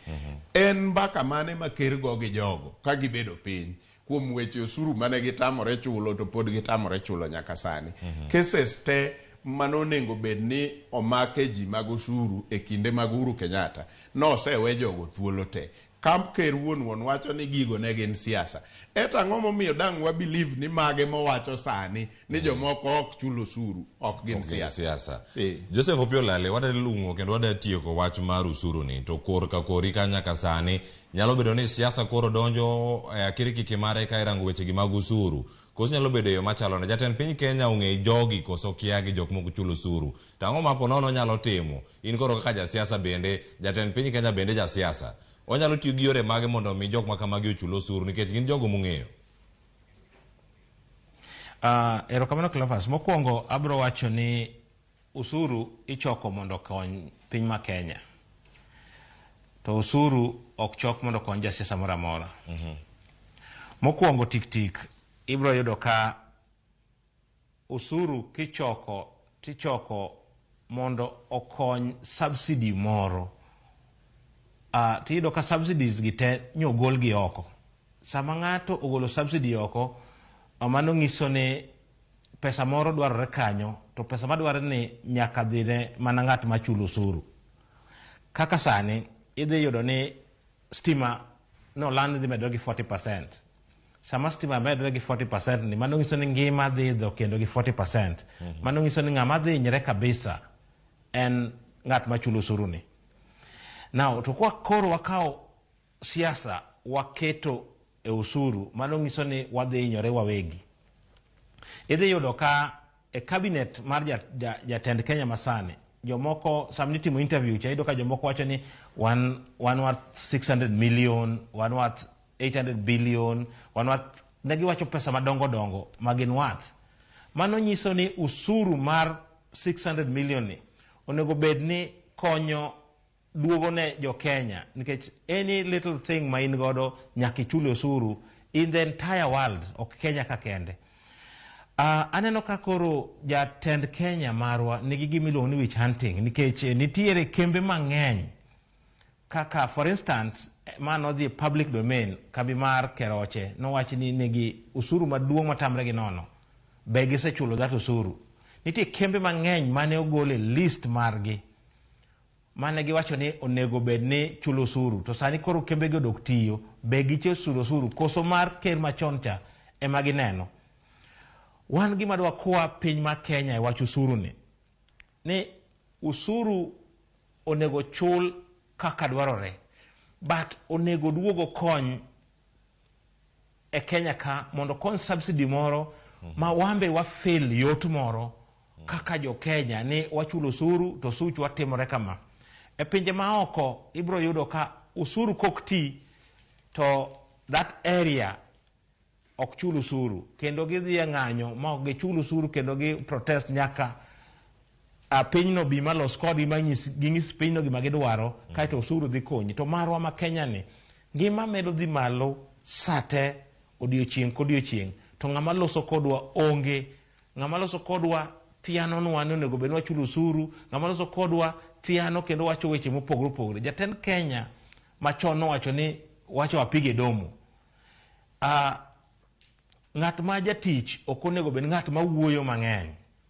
En mbaka mane ma ker go gi jogo ka gibedo piny kuom weche osuru mane gitamore chulo to pod gitamore chulo nyaka sani. Cases te manonego bed ni omake ji mag osuru e kinde mag Uhuru Kenyatta nosewe jogo thuolo te. Kamp ker wuon wuon wacho ni gigo ne gin siasa. Eta ang'o momiyo dang' wa believe ni mage mowacho sani ni jomoko ok chul osuru ok gin siasa. Siasa. Joseph Opiyo Lale, wadwa lung'o kendo wadwa tieko wach mar usuru ni to kor ka kori ka nyaka sani nyalo bedo ni siasa koro donjo e akirikiki mare ka irango weche gi mag usuru. Koso nyalo bedo e yo machalo ne jatend piny Kenya ong'e jogi koso kia gi jok moko chulo osuru. To ang'o ma po nono nyalo timo? In koro kaka jasiasa bende, jatend piny Kenya bende jasiasa. Onyalo tiyo gi yore mage mondo mi jok ma kamagi ochul osuru nikech gin jogo mong'eyo. Erokamano Cleophas. Mokwongo abro wacho ni usuru ichoko mondo okony piny ma Kenya. To usuru ok chok mondo okony jasiasa moro amora. Mokwongo tik tik ibro yudo ka usuru kichoko tichoko mondo okony subsidy moro. Tiyudo ka subsidies gi te nyogol gi oko. Sama ng'ato ogolo subsidy oko, mano nyiso ni pesa moro dwarore kanyo, to pesa madwarore ni nyaka dhine mana ng'at machulo osuru. Kaka sani, idhi yudo ni stima noland dhi medore gi 40%. Sama stima medore gi 40% ni, mano nyiso ni ngima dhi idho kendo gi 40%. Mano nyiso ni ng'ama dhi hinyre kabisa en ng'at machulo osuru ni. Now, to kwa koro wakawo siasa waketo e osuru, mano nyiso ni wadhi hinyore wawegi. Idhi yudo ka e cabinet mar jatend Kenya masani, jomoko sama nitimo interview cha, iyudo ka jomoko wacho ni one worth 600 million, one worth 800 billion, one worth, ne giwacho pesa madongo dongo ma gin worth. Mano nyiso ni usuru mar 600 million ni onego bed ni konyo duogo ne jo Kenya, nikech any little thing ma in godo nyaka ichul osuru in the entire world, ok Kenya ka kende. Aneno ka koro jatend Kenya marwa nigi gima iluongo ni witch hunting, nikech nitiere kembe mang'eny kaka for instance mano dhi e public domain, kambi mar Keroche nowach ni nigi usuru maduong' matamre gi nono, be gisechulo that osuru. Nitie kembe mang'eny mane ogol e list margi mane giwacho ni onego bed ni chulo osuru, to sani koro kembe gi odok tiyo, be gisechulo osuru koso mar ker machon cha ema gineno. Wan gima dwa kwa piny mar Kenya e wach usuru ni, ni usuru onego chul kaka dwarore, but onego duogo kony e Kenya ka mondo kony subsidy moro ma wambe wa fail yot moro kaka jo Kenya ni wachulo osuru to osuchwa timore kama. E pinje maoko ibro yudo ka osuru kok ti to that area ok chul osuru, kendo gidhi e ng'anyo ma ok gichul osuru kendo gi protest nyaka Pinyno bi malos kodgi manyis ging'is pinyno gima gidwaro kaeto osuru dhi konyi. To marwa ma Kenya ni ngima medo dhi malo sate odiochieng' kodiochieng' to ng'ama loso kodwa onge. Ng'ama loso kodwa thianonwa ni onego bed ni wachulo osuru, ng'ama loso kodwa thiano kendo wacho weche mopogore opogore. Jatend Kenya machon nowacho ni wacho wapige domo. Ng'at ma jatich ok onego bed ng'at ma wuoyo mang'eny.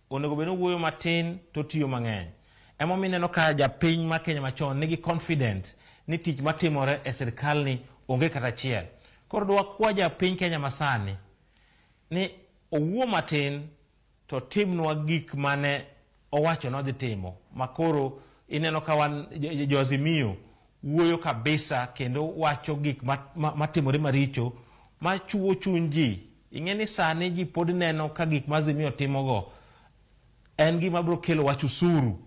Onego bed ni owuoyo matin to otiyo mang'eny. Emomiyo ineno ka japiny ma Kenya machon nigi confident ni tich matimore e sirkal ni onge kata achiel. Koro dwakwa japiny Kenya masani ni owuo matin to timnwa gik mane owacho nodhi timo makoro ineno ka wan jo Azimio wuoyo kabisa kendo wacho gik matimore maricho machuo chuny ji. Ing'e ni sani ji pod neno ka gik ma Azimio timogo en gima biro kelo wach usuru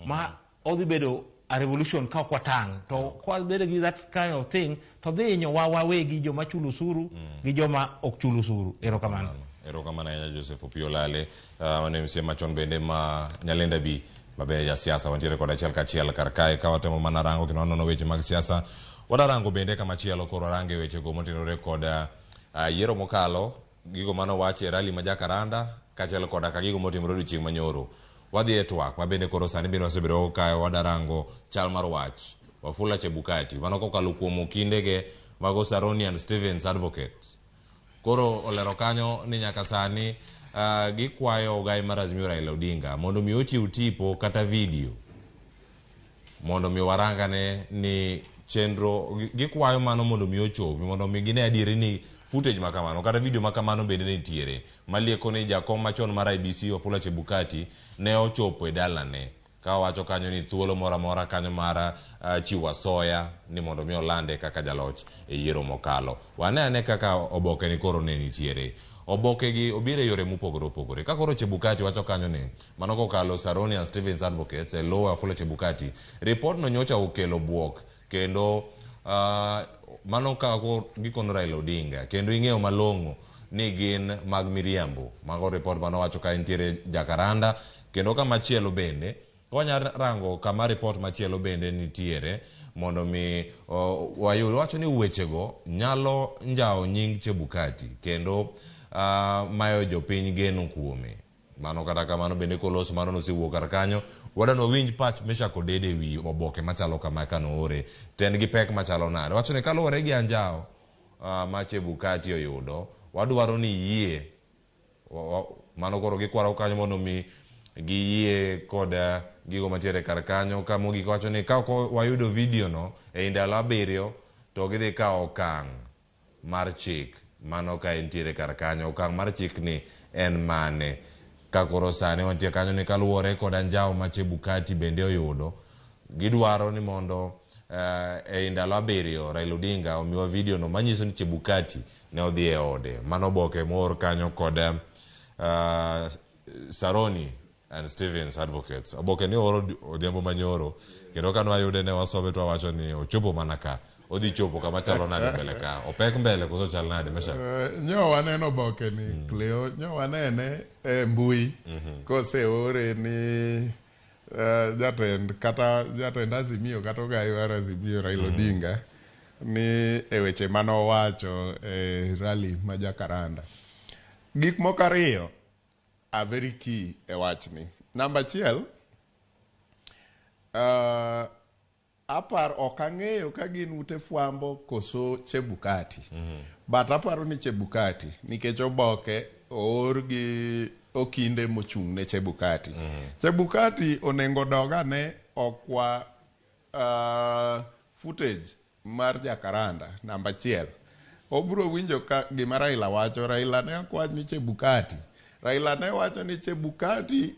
ma odhi bedo a revolution ka ok watang', to kwa bedo gi that kind of thing to dhi hinyowa wawegi joma chulo osuru gi joma ok chul osuru. Erokamano. Erokamano ahinya Joseph Opiyo Olale, mano MCA machon bende ma Nyalenda B ma bende jasiasa wantiere kod achiel kachiel kar kae ka watemo mana rango kendo wanono weche mag siasa. Wadarango bende kamachielo koro warange wechego motenore kod yiero mokalo, gigo manowachi e rally ma Jacaranda kaachiel koda ka gigo motimore odiochieng' manyoro. Wadhi e twak ma bende koro sani bende wasebedo kae wadarango chal mar wach. Wafula Chebukati mano kokalo kuom okindege mago Saroni and Stevens Advocates. Koro olero kanyo ni nyaka sani gikwayo ogai mar Azimio Raila Odinga mondo mi ochiw tipo kata video mondo mi warangane ni chenro gikwayo mano mondo mi ochopi mondo mi gine adieri ni footage makamano kata video makamano bende nitiere malieko ni jakom machon mar IEBC Wafula Chebukati ne ochopo e dalane ka owacho kanyo ni thuolo moro amora kanyo mar chiwo asoya ni mondo mi olande kaka jaloch e yiero mokalo. Wane ane kaka oboke ni koro ne nitiere. Oboke gi obiro e yore mopogore opogore. Ka koro Chebukati wacho kanyo ni mano kokalo Saroni and Stevens Advocates e lowo Wafula Chebukati, report no nyocha okelo buok kendo mano ka gikono Raila Odinga kendo ing'eyo malong'o ni gin mag miriambo. Mago report manowacho ka entiere Jacaranda kendo kamachielo bende wanya rango kama report machielo bende nitiere mondo mi wayud. Wacho ni wechego nyalo njawo nying Chebukati kendo mayo jopiny geno kuome. Mano kata kamano bende kolos mano nosewuok kar kanyo. Wadwa winj pach Meshack Odede ewi oboke machalo kama kanoore to en gi pek machalo nade. Wacho ni kaluwore gi anjawo ma Chebukati oyudo, wadwaro ni yie mano koro gikwaro kanyo mondo mi giyie kod gigo mantiere kar kanyo. Ka mogik wacho ni ka ok wayudo video no e ndalo 7 to gidhi kawo okang' mar chik. Mano ka entiere kar kanyo. Okang' mar chik ni en mane? Ka koro sani wantie kanyo ni kaluwore kod anjawo ma Chebukati bende oyudo, gidwaro ni mondo e ndalo 7 Raila Odinga omiwa video no manyiso ni Chebukati ne odhi e ode. Mano oboke moor kanyo kod Saroni and Stevens Advocates. Oboke ni ooro odhiambo manyoro kendo ka nwayude ne wasome to wawacho ni ochopo mana ka. Odhi chopo kama chalo nade mbele ka. Opek mbele koso chal nade Meshack? Nyo waneno oboke ni Cleo, nyo wanene e mbui koseore ni jatend kata jatend Azimio kata ogai mar Azimio Raila Odinga ni e weche manowacho e rally ma Jacaranda. Gik moko ariyo are very key e wachni. Namba achiel, apar ok ang'eyo ka gin ute fwambo koso Chebukati. But aparo ni Chebukati nikech oboke oor gi okinde mochung' ne Chebukati. Chebukati onego dog ane okwa footage mar Jacaranda namba achiel. Obiro winjo ka gima Raila wacho. Raila ne ok wach ni Chebukati. Raila ne wacho ni Chebukati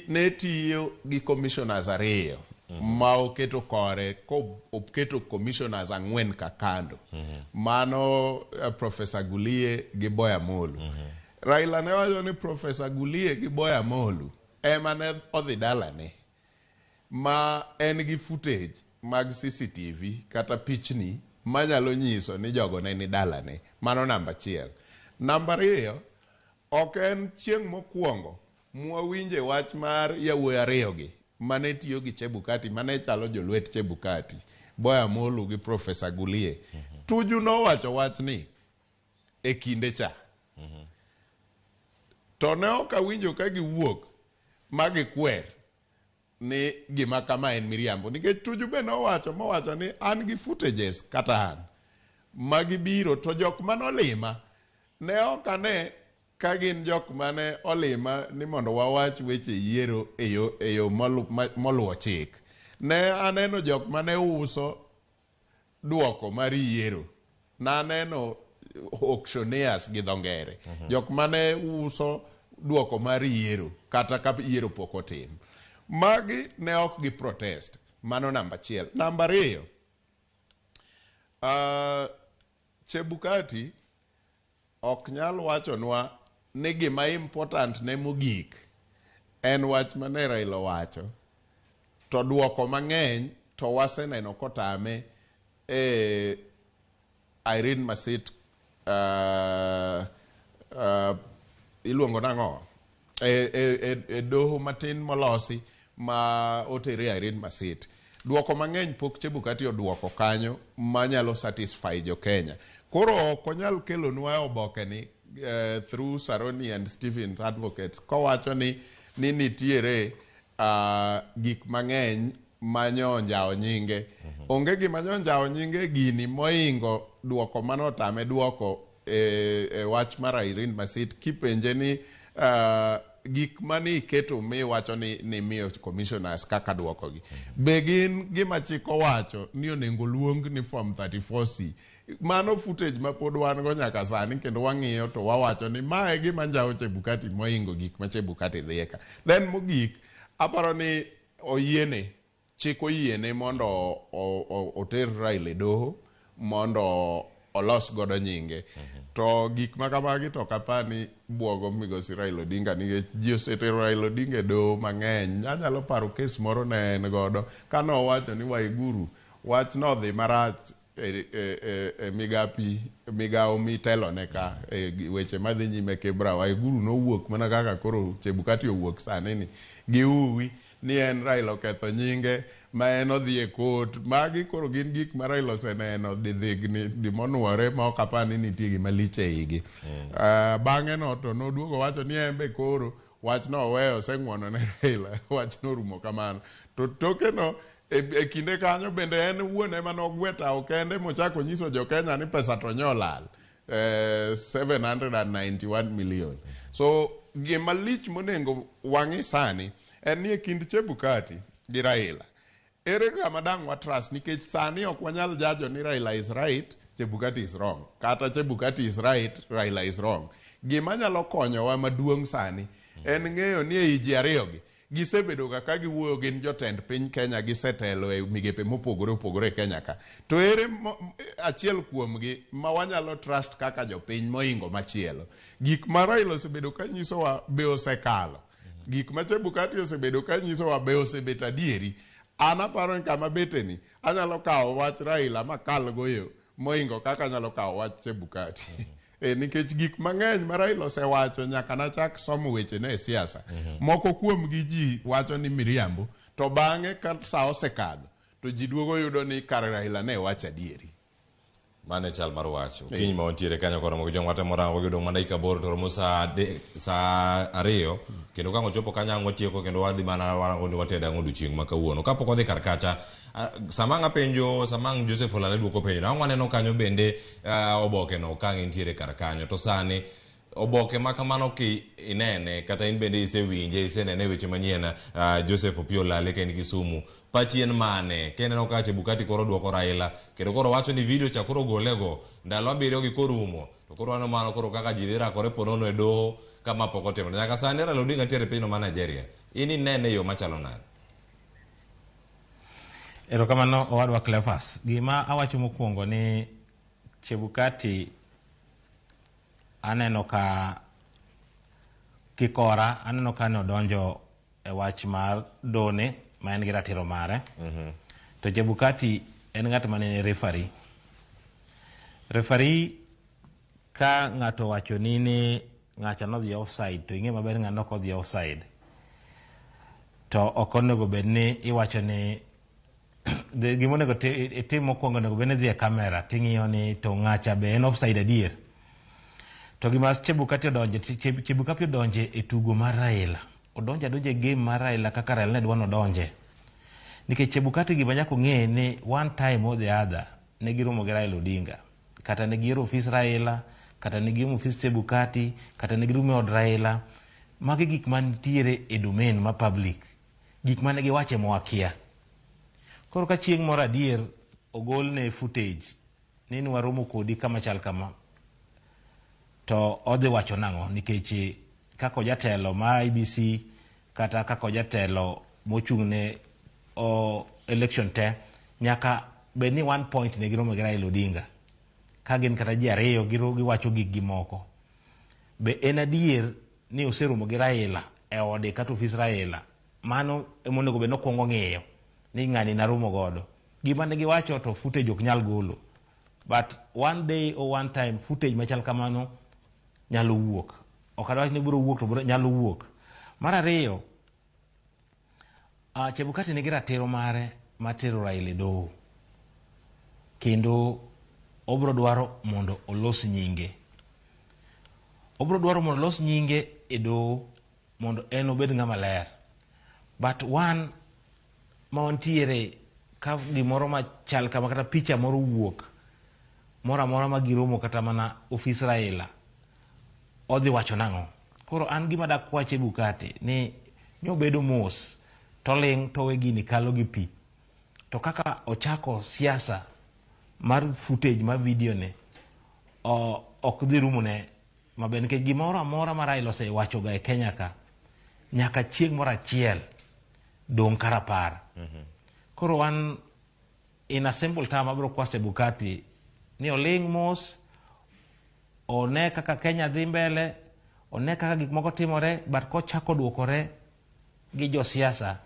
ne tiyo gi commissioners 2 ma oketo kore ko oketo commissioners 4 ka kando. Mano Professor Gulie gi Boya Molu. Raila ne wacho ni Professor Gulie gi Boya Molu ema ne odhi dalane ma en gi footage mag CCTV kata pichni manyalo nyiso ni jogo ne ni dalane. Mano namba achiel. Namba 2, ok en chieng' mokwongo Mwawinje wach mar yawuoyi ariyogi mane tiyo gi Chebukati, mane chalo jolwet Chebukati, Boya Molu gi Professor Gulie. Tuju nowacho wachni e kinde cha. To ne ok awinjo ka giwuok ma gikwer ni gima kama en miriambo. Nikech Tuju be nowacho mowacho ni an gi footages kata an ma gibiro to jok manolima ne ok ane ka gin jok mane olima ni mondo wawach weche yiero e yo, e yo moluwo chik. Ne aneno jok mane uso duoko mar yiero. Naneno auctioneers gi dho ngere. Jok mane uso duoko mar yiero kata ka yiero pok otim. Magi ne ok gi protest. Mano namba achiel. Namba ariyo, Chebukati ok nyal wachonwa ni gima important ne mogik en wach mane Raila owacho to duoko mang'eny to waseneno kotame e Irene Masit iluongo nang'o e doho matin molosi ma otere Irene Masit. Duoko mang'eny pok Chebukati oduoko kanyo manyalo satisfy jo Kenya. Koro ok onyal kelonwa e oboke ni through Saroni and Stevens advocates kowacho ni nitiere gik mang'eny manyonjawo nyinge. Onge gima nyonjawo nyinge gini moingo duoko manotame duoko e wach mar Irene Masit kipenje ni gik mane iketo miwacho ni nimiyo commissioners kaka duokogi. Be gin gima chik owacho ni onego luong ni form 34C. Mano footage ma pod wan go nyaka sani kendo wang'iyo to wawacho ni mae gima njawo Chebukati moingo gik ma Chebukati dhiye ka. Then mogik, aparo ni oyiene, chik oyiene mondo oter Raila e doho mondo olos godo nyinge. To gik ma kamagi to ok apar ni buogo migosi Raila Odinga nikech ji osetero Raila Odinga e doho mang'eny. Anyalo paro kes moro ne en godo kane owacho ni Waiguru wach nodhi marach e migawo mitelone ka e weche madhi nyime Kibra. Waiguru nowuok mana kaka koro Chebukati owuok sani ni gi uwi ni en Raila oketho nyinge ma en odhi e kot. Magi koro gin gik ma Raila oseneno didhigni dimonuore ma ok apar ni nitie gima lich e igi. Bang'e no to noduogo wacho ni en be koro wach no oweyo oseng'uono ne Raila wach no orumo kamano. To toke no e kinde kanyo bende en wuon ema nogwe tawo kende mochako nyiso jo Kenya ni pesa to nyolal 791 million. So gima lich monego wang'i sani en ni e kind Chebukati gi Raila ere kama dang' wa trust nikech sani ok wanyal jajo ni Raila is right, Chebukati is wrong. Kata Chebukati is right, Raila is wrong. Gima nyalo konyowa maduong' sani en ng'eyo ni ei ji ariyogi gisebedo ga ka giwuoyo gin jotend piny Kenya gisetelo e migepe mopogore opogore e Kenya ka. To ere achiel kuomgi ma wanyalo trust kaka jopiny moingo machielo. Gik ma Raila osebedo ka nyisowa be osekalo. Gik ma Chebukati osebedo ka nyisowa be osebet adieri. An aparo ni kama beteni anyalo kawo wach Raila makal go yo moingo kaka anyalo kawo wach Chebukati. Nikech gik mang'eny ma Raila osewacho nyaka nachak somo wechene e siasa. Moko kuomgi ji wacho ni miriambo, to bang'e ka sa osekadho to ji duogo yudo ni kare Raila ne wacho adieri. Mano e chal mar wach. Okinyi ma wantiere kanyo koromo gi jong'wate morango gi dong' mana dakika 8 to romo saa 2 kendo ka ochopo kanyo ang' watieko kendo wadhi mana warango ni watedo ang'o odiochieng' ma kawuono. Kapok wadhi kar kacha, sama ang' apenjo, sama ang' Joseph Olale duoko penjo, ang' waneno kanyo bende oboke no ka entiere kar kanyo. To sani oboke ma kamano ki inene kata in bende isewinje, isenene e weche manyien, Joseph Opiyo Olale ka in Kisumu, pachi en mane? Kineno ka Chebukati koro duoko Raila, kendo koro wacho ni video cha koro golego ndalo 7 gi korumo, to koro waneno mano koro kaka ji dhi rakore ponono e doho kama pok otimore. Nyaka sani Raila Odinga nitiere e pinyno mar Nigeria. In inene e yo machalo nade? Erokamano owadwa Cleophas. Gima awacho mokwongo ni Chebukati aneno ka kikora, aneno ka nodonjo e wach mar done ma en gi ratiro mare. To Chebukati en ng'at mane referee. Referee ka ng'ato owacho ni ng'acha nodhi offside to ing'e maber ng'ano ok odhi offside, to ok onego bed ni iwacho ni gima onego itim mokwongo onego bed ni idhi e kamera ting'iyo ni to ng'acha be en offside adier. To gima Chebukati odonje, Chebukati odonje e tugo mar Raila. Odonje adonja e game mar Raila kaka Raila ne dwa nodonje. Nikech Chebukati gima nyaka ong'e ni one time or the other ne giromo gi Raila Odinga. Kata ne gioro ofis Raila, kata ne giromo ofis Chebukati, kata ne giromo e od Raila. Magi gik mantiere e domain ma public. Gik mane giwache mwakia. Koro ka chieng' moro adier ogolne footage ni nwaromo kodi kama chal kama, to odhi wacho nang'o? Nikech kaka jatelo ma IEBC kata kaka jatelo mochung' ne election te, nyaka bed ni one point ne giromo gi Raila Odinga. Ka gin kata ji ariyo giwacho gik gi moko. Be en adier ni oseromo gi Raila e ode kata ofis Raila? Mano emonego bed nokwongo ng'iyo ni ng'ani naromo godo. Gima ne giwacho to footage ok nyal golo. But one day or one time footage machal kamano nyalo wuok. Ok adwach ni biro wuok to biro nyalo wuok. Mar ariyo, Chebukati nigi ratiro mare mar tero Raila e doho. Kendo obiro dwaro mondo olos nyinge. Obiro dwaro mondo olos nyinge e doho mondo en obed ng'ama ler. But one ma wantiere ka gimoro machal kama kata picha moro wuok moro amora ma giromo kata mana ofis Raila, odhi wacho nang'o? Koro an gima dak kwa Chebukati ni nyobedo mos toling' towe gini kalo gi pi. To kaka ochako siasa mar footage mar video ne, ok dhi rumo ne maber, nikech gimoro amora ma Raila osewacho ga e Kenya ka nyaka chieng' moro achiel dong' karapar. Koro wan in a simple term abiro kwa Chebukati ni oling' mos, one kaka Kenya dhi mbele, one kaka gik moko timore, but kochako duokore gi josiasa,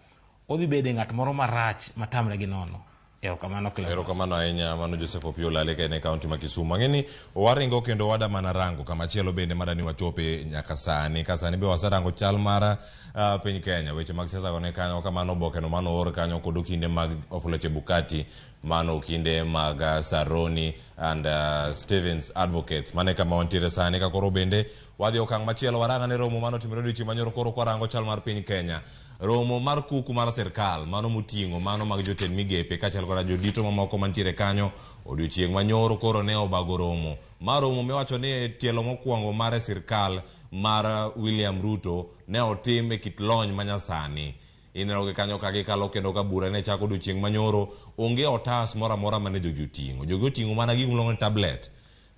odhi bedo ng'at moro marach matamre gi nono. Erokamano Clement. Erokamano ahinya, mano Joseph Opiyo Lale ka en e kaunti ma Kisumu. Ang'e ni waringo kendo wada mana rango kamachielo bende madani wachope nyaka sani. Ka sani be waserango chal mar piny Kenya, weche mag siasa go ne kanyo kamano, oboke no mano oor kanyo kod okinde mag Wafula Chebukati, mano okinde mag Saroni and Stevens Advocates. Mano e kama wantiere sani. Ka koro bende wadhi okang' machielo, warang' ane romo mano otimore odiochieng' manyoro. Koro kwarango chal mar piny Kenya, romo mar kuku mar sirkal mano moting'o mano mag jotend migepe kaachiel koda jodito mamoko mantiere kanyo odiochieng' manyoro koro ne obago romo ma romo miwacho ni tielo mokwongo mar sirkal mar William Ruto ne otim e kit lony manyasani. Ineno gi kanyo ka gikalo kendo ka bura ne chako odiochieng' manyoro, onge otas moro amora mane jogi oting'o. Jogi oting'o mana gigo miluongo ni tablet.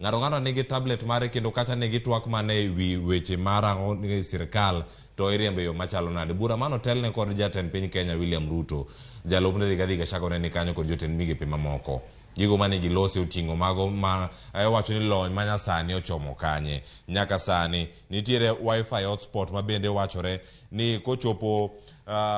Ng'ato ng'ato nigi tablet mare kendo kacha ne gitwak mana e wi weche marango ni sirkal to iriembo e yo machalo nade. Bura mano otelne kod jatend piny Kenya William Ruto, jalupne Rigathi Gachagua ne ni kanyo kod jotend migepe mamoko. Gigo mane gilose oting'o mago ma wacho ni lony manyasani ochomo kanye. Nyaka sani nitiere wifi hotspot ma bende wachore ni kochopo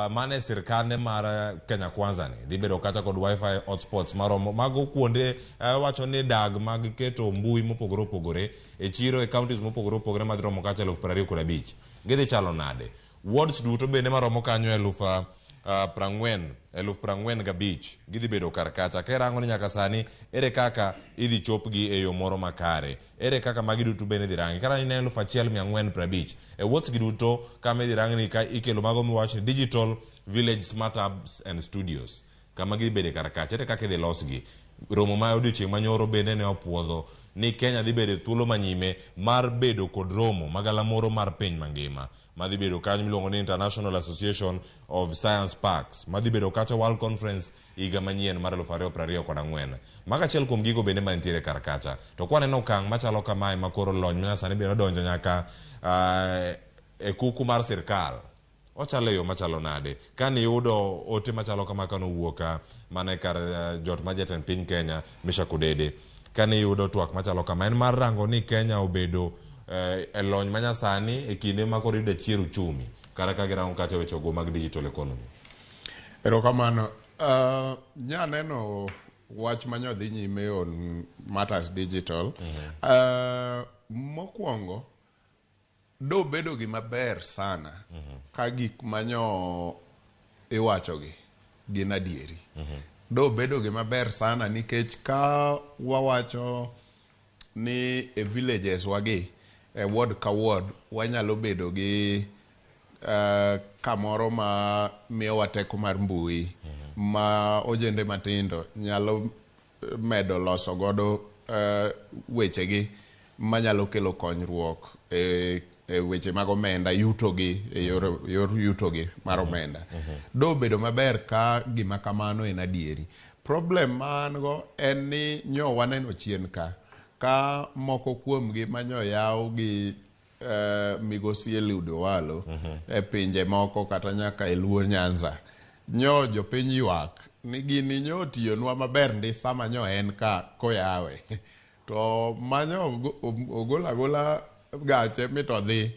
mane sirkande mar Kenya Kwanza ni dhi bedo kata kod wifi hotspots maromo mago kuonde wacho ni dag mag keto mbui mopogore opogore e chiro e counties mopogore opogore madhi romo kacha 25,000. Gidhi chalo nade? Wards duto bende maromo kanyo 45,000, 45,000 gidhi bedo kar kacha. Ka irango ni nyaka sani ere kaka idhi chopgi e yo moro makare, ere kaka magi duto bende idhi rangi kata ineno 1450 e wards gi duto kama idhi rangni ka ikelo mago miwach ni digital village smart hubs and studios kama gidhi bede kar kacha, ere kaka idhi losgi. Romo ma odiochieng' manyoro bende ne opuodho ni Kenya dhi bedo e thuolo manyime mar bedo kod romo magalamoro mar piny mangima madhi bedo kanyo miluongo ni International Association of Science Parks madhi bedo kacha World Conference higa manyien mar 2024. Mago achiel kuom gigo bende mantiere kar kacha. To kwaneno okang' machalo kamae ma koro lony manyasani bende odonjo nyaka e kuku mar sirkal, ochalo e yo machalo nade? Kane iyudo ote machalo kama kanowuok mana e kar jot mar jatend piny Kenya Meshack Odede, kane iyudo twak machalo kama en mar rango ni Kenya obedo e lony manyasani e kinde ma koro iyudo chier uchumi kata ka girango kacha wechego mag digital economy. Erokamano. Nyaneno wach manyodhi nyime on matters digital. Mokwongo Dobedo gima ber sana ka gik manyo iwachogi gin adieri. Dobedo gima ber sana nikech ka wawacho ni e villages wagi, e ward ka ward, wanyalo bedo gi kamoro ma miyowa teko mar mbui ma ojende matindo nyalo medo loso godo wechegi manyalo kelo konyruok e weche mag omenda, yutogi e yor yutogi mar omenda. Dobedo maber ka gima kamano en adieri. Problem ma an go en ni nyo waneno chien ka moko kuomgi manyo yaw gi migosi Eliud Owalo e pinje moko kata nyaka e Luo Nyanza, nyo jopiny ywak ni gini nyo otiyonwa maber ndi sama nyo en ka koyawe, to manyo ogolo agola gache mito dhi,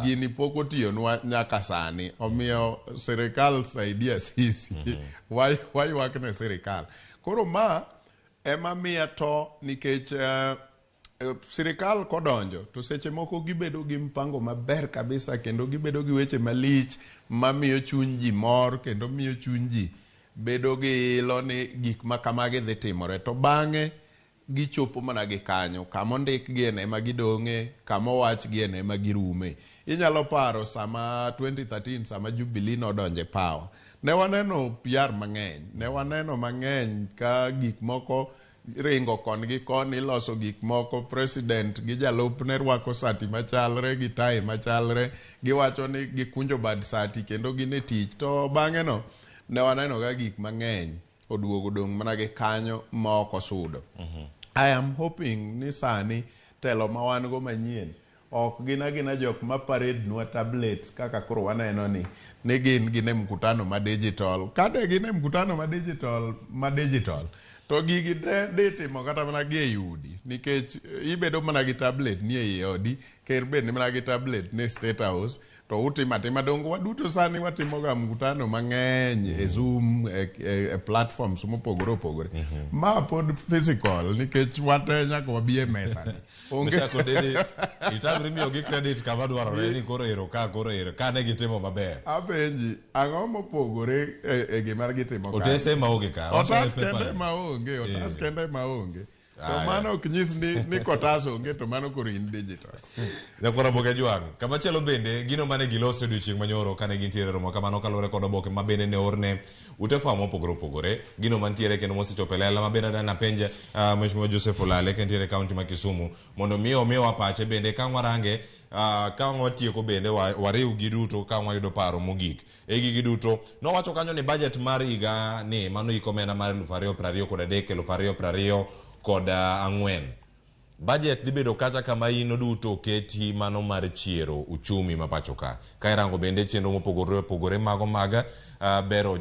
gini pok otiyonwa nyaka sani. Omiyo sirikal saidia sisi, waywak ne sirikal. Koro ma ema miya to nikech sirikal kodonjo to seche moko gibedo gi mpango maber kabisa, kendo gibedo gi weche malich mamiyo chuny ji mor, kendo miyo chuny ji bedo gi ilo ni gik ma kamagi dhi timore, to bang'e gichopo mana gi kanyo kama ondikgie ema gidong'e, kama owachgie ema girume. Inyalo paro sama 2013, sama Jubilee nodonje power, ne waneno PR mang'eny, ne waneno mang'eny ka gik moko ringo kon gi koni, iloso gik moko, president gi jalupne rwako sati machalre gi tai machalre, giwacho ni gikunjo bad sati kendo gin e tich, to bang'e no ne waneno ka gik mang'eny oduogo dong' mana gi kanyo ma ok osudo. I am hoping ni sani telo ma wan go manyien ok gin agina jok ma parade nwa tablets kaka koro waneno ni gin e mkutano ma digital. Kade gin e mkutano ma digital to gigi te dhi timo kata mana gi ei udi, nikech ibedo mana gi tablet ni ei odi, ker bende ni mana gi tablet ni State House, to utimo atima. Dongo waduto sani watimo ga mkutano mang'eny e Zoom, e platforms mopogore opogore. Ma pod physical nikech wate nyaka wabi e mesa ni. Onge. Meshak Odede, itamri miyogi credit kama dwarore ni koro ero ka koro ero ka ne gitimo maber. Apenji, ang'o mopogore e gima gitimo kanyo? Otese maonge ka. Otas kende maonge, otas kende maonge. To mano ok nyis ni kotas onge to mano koro in digital. Nyakwara Boke Jwang', kamachielo bende gino mane giloso e odiochieng' manyoro kane gintiere romo kamano kaluwore kod oboke ma bende ne orne ute fwambo mopogore opogore, gino mantiere kendo mosechopo e lela ma bende adwa napenj Mheshimiwa Joseph Olale ka entiere e kaunti ma Kisumu mondo mi omiwa pache bende ka warange ka watieko bende wariw gi duto ka wayudo paro mogik e gigi duto. Nowacho kanyo ni budget mar higa ni mano hik omenda mar 2023 2024 budget dhi bedo kacha kama ino duto oketi mano mar chiero uchumi ma pacho ka. Ka irango bende chenro mopogore opogore mago mag bero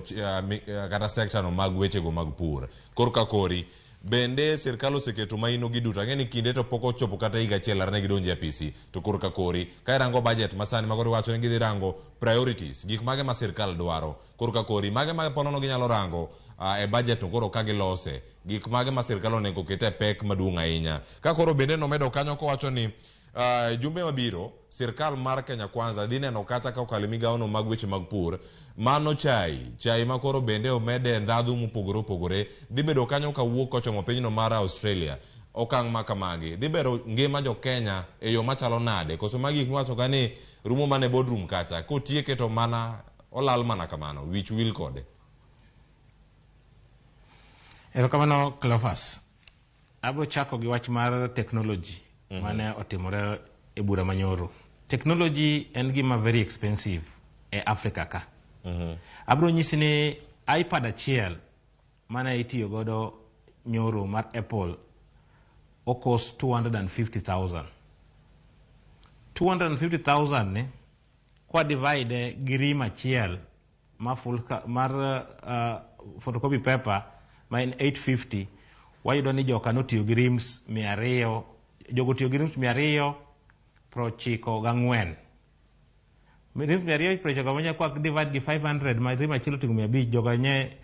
kata sekta no mag wechego mag pur. Kor ka kori bende sirkal oseketo maino gi duto. Ang'e ni kinde to pok ochopo kata higa achiel are ne gidonjo e apisi, to kor ka kori ka irango budget masani makoro iwacho ni gidhi rango priorities, gik mage ma sirkal dwaro, kor ka kori mage ma ponono ginyalo rango e budget no koro ka gilose, gik mage ma sirkal onego oket e pek maduong' ahinya. Ka koro bende nomedo kanyo kowacho ni jumbe mabiro sirkal mar Kenya Kwanza dhi neno kacha ka okalo e migawono mag weche mag pur, mano chai ma koro bende omede ndhadhu mopogore opogore dhi bedo kanyo kawuok kochomo pinyno mar Australia. Okang' ma kamagi dhi bero ngima jo Kenya e yo machalo nade? Koso magi gik miwacho ka ni rumo mana e boardroom kacha kotieke to mana olal mana kamano wich wil kode? Erokamano, Cleophas. Abro chako gi wach mar technology mane otimore e bura manyoro. Technology en gima very expensive e Africa ka. Abro nyisi ni iPad achiel mane itiyo godo nyoro mar Apple ocost 250,000. 250,000 ni kwa divide gi rim achiel ma full mar photocopy paper ma en 850, wayudo ni joka notiyo gi reams 200, jogo tiyo gi reams 294. Reams 294 kwa divide gi 500 ma rim achiel oting'o 500, jogo nye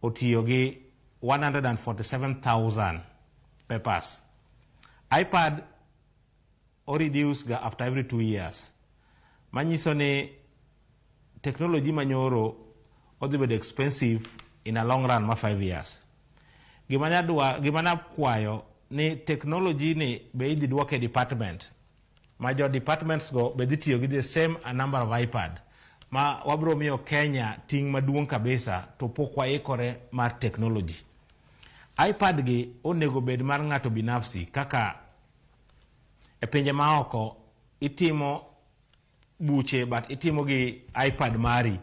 otiyo gi 147,000 papers. iPad o reduce ga after every 2 years. Manyiso ni technology manyoro odhi bedo expensive in a long run ma 5 years. Gima nadwa, gima nakwayo ni technology ni be idhi duoke department ma jo departments go be dhi tiyo gi the same a number of iPad ma wabro miyo Kenya ting' maduong' kabisa to pok waikore mar technology. iPad gi onego bed mar ng'ato binafsi kaka e pinje maoko itimo buche but itimo gi iPad mari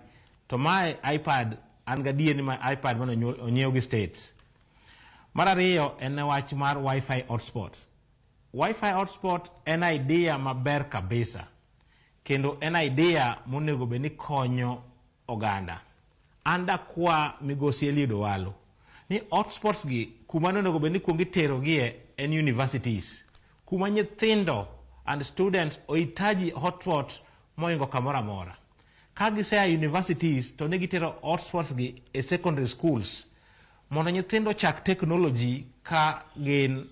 to mae iPad an gadier ni ma iPad mane onyiew gi states. Mar ariyo en wach mar wifi hotspots. Wifi hotspot en idea maber kabisa kendo en idea monego bed ni konyo oganda. An dakwa migosi Eliud Owalo ni hotspots gi kuma onego bed ni kuong iterogie en universities kuma nyithindo and students ohitaji hotspot moingo kamoro amora. Ka gisea universities to ne gitero hotspots gi e secondary schools mondo nyithindo ochak technology ka gin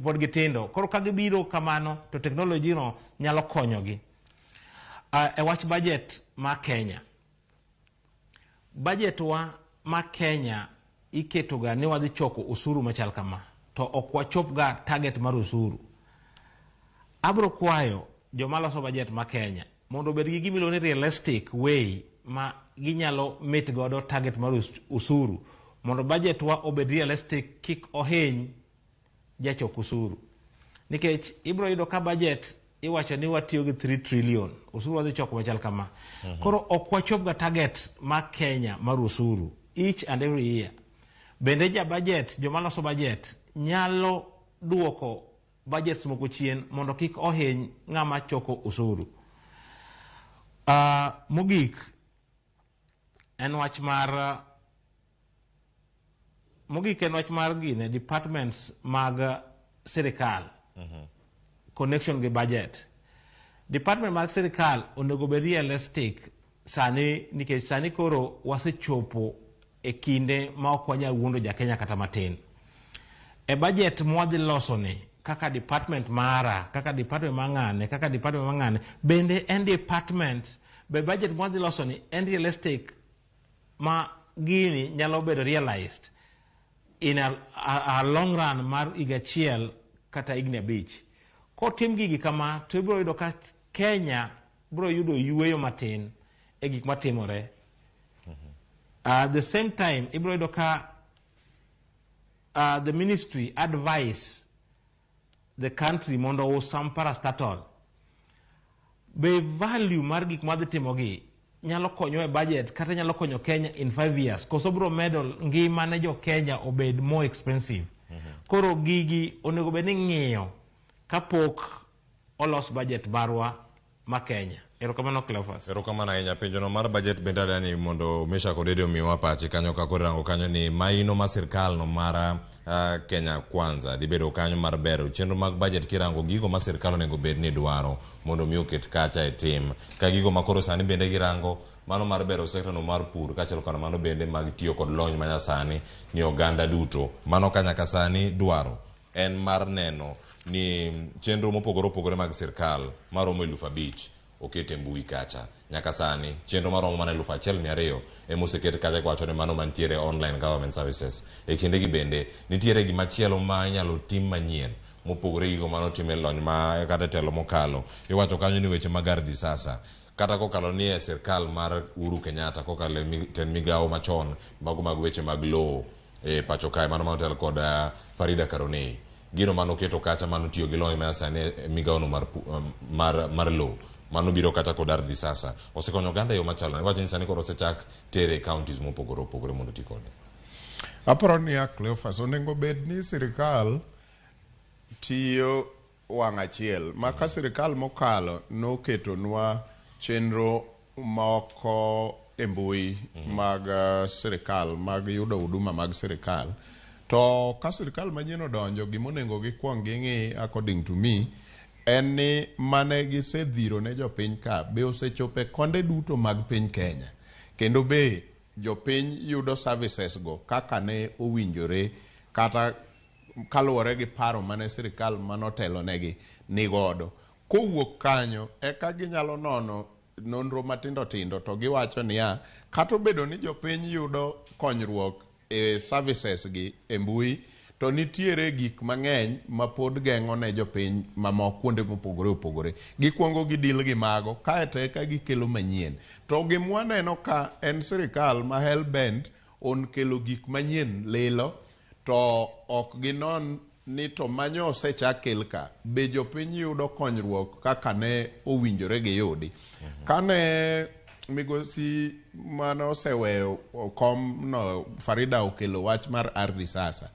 pod gitindo. Koro ka gibiro kamano to technology no nyalo konyogi. E wach budget ma Kenya. Budget wa ma Kenya iketoga ni wadhi choko osuru machal kama to ok wachop ga target mar osuru. Abro kwayo joma loso budget ma Kenya mondo obed gi gima iluongo ni realistic way ma ginyalo meet godo target mar osuru mondo budget wa obed realistic kik ohiny jachok osuru. Nikech ibro yudo ka budget iwacho ni watiyo gi 3 trillion osuru wadhi choko machal kama. Koro ok wachop ga target ma Kenya mar osuru each and every year. Bende ja budget, joma loso budget nyalo duoko budgets moko chien mondo kik ohiny ng'ama choko osuru. Mogik en wach mar mogik en wach mar gine departments mag sirikal connection gi budget. Department mag sirikal onego bed realistic sani nikech sani koro wasechopo e kinde ma ok wanyal wuondo ja Kenya kata matin. E budget mwadhi loso ni kaka department mara, kaka department mar ng'ane, kaka department mar ng'ane, bende en department, be budget mwadhi loso ni en realistic ma gini nyalo bedo realized in a long run mar higa achiel kata higni 5. Kotim gigi kama to ibiro yudo ka Kenya biro yudo yueyo matin e gik matimore. At the same time ibiro yudo ka the ministry advise the country mondo ous some parastatal. Be value mar gik madhi timogi nyalo konyo e budget kata nyalo konyo Kenya in 5 years koso biro medo ngima ne jo Kenya obed more expensive. Koro gigi onego bed ni ng'iyo kapok olos budget marwa ma Kenya. Erokamano Cleophas. Erokamano ahinya. Penjono mar budget bende adani mondo Meshack Odede omiwa pache kanyo ka koro irango kanyo ni maino ma sirkal no mar Kenya Kwanza dhi bedo kanyo mar bero chenro mag budget kirango gigo ma sirkal onego bed ni dwaro mondo mi oket kacha e tim ka gigo ma koro sani bende girango mano mar bero sekta no mar pur kaachiel kod mano bende mag tiyo kod lony manyasani ni oganda duto mano ka nyaka sani dwaro en mar neno ni chenro mopogore opogore mag sirkal maromo 5,000 oket e mbui kacha. Nyaka sani chenro maromo mana 1,200 ema oseket kacha kiwacho ni mano mantiere online government services. E kindegi bende nitiere gimachielo ma inyalo tim manyien mopogore gi gigo manotim e lony ma kata e telo mokalo. Iwacho kanyo ni weche mag ardhi sasa kata kokalo ni e sirkal mar Uhuru Kenyatta kokalo e tend migawo machon mago mag weche mag lowo e pacho kae mano manotel kod Farida Karonei. Gino manoketo kacha manotiyo gi lony manyasani e migawono mar lowo mano biro kata kod ardhi sasa osekonyo oganda e yo machalo nade. Iwacho ni sani koro osechak tere e counties mopogore opogore mondo oti kode. Aparo niya Cleophas, onego bed ni sirikal tiyo wang' achiel ma ka sirikal mokalo noketonwa chenro moko e mbui mag sirikal mag yudo huduma mag sirikal to ka sirikal manyien odonjo gimonego gikwong ging'i according to me en ni mane gisedhiro ne jopiny ka be osechopo e konde duto mag piny Kenya kendo be jopiny yudo services go kaka ne owinjore kata kaluwore gi paro mane sirikal manotelonegi ni godo. Kowuok kanyo eka ginyalo nono nonro matindo tindo to giwacho niya, kata obedo ni jopiny yudo konyruok e services gi e mbui, to nitiere gik mang'eny ma pod geng'o ne jopiny mamoko kuonde mopogore opogore. Gikwongo gidil gi mago kaeto eka gikelo manyien. To gimwaneno ka en sirikal ma hell bent on kelo gik manyien lilo to ok ginon ni to manyo osechak kel ka be jopiny yudo konyruok kaka ne owinjore giyudi. Kane migosi mane oseweyo kom no Farida okelo wach mar Ardhi Sasa.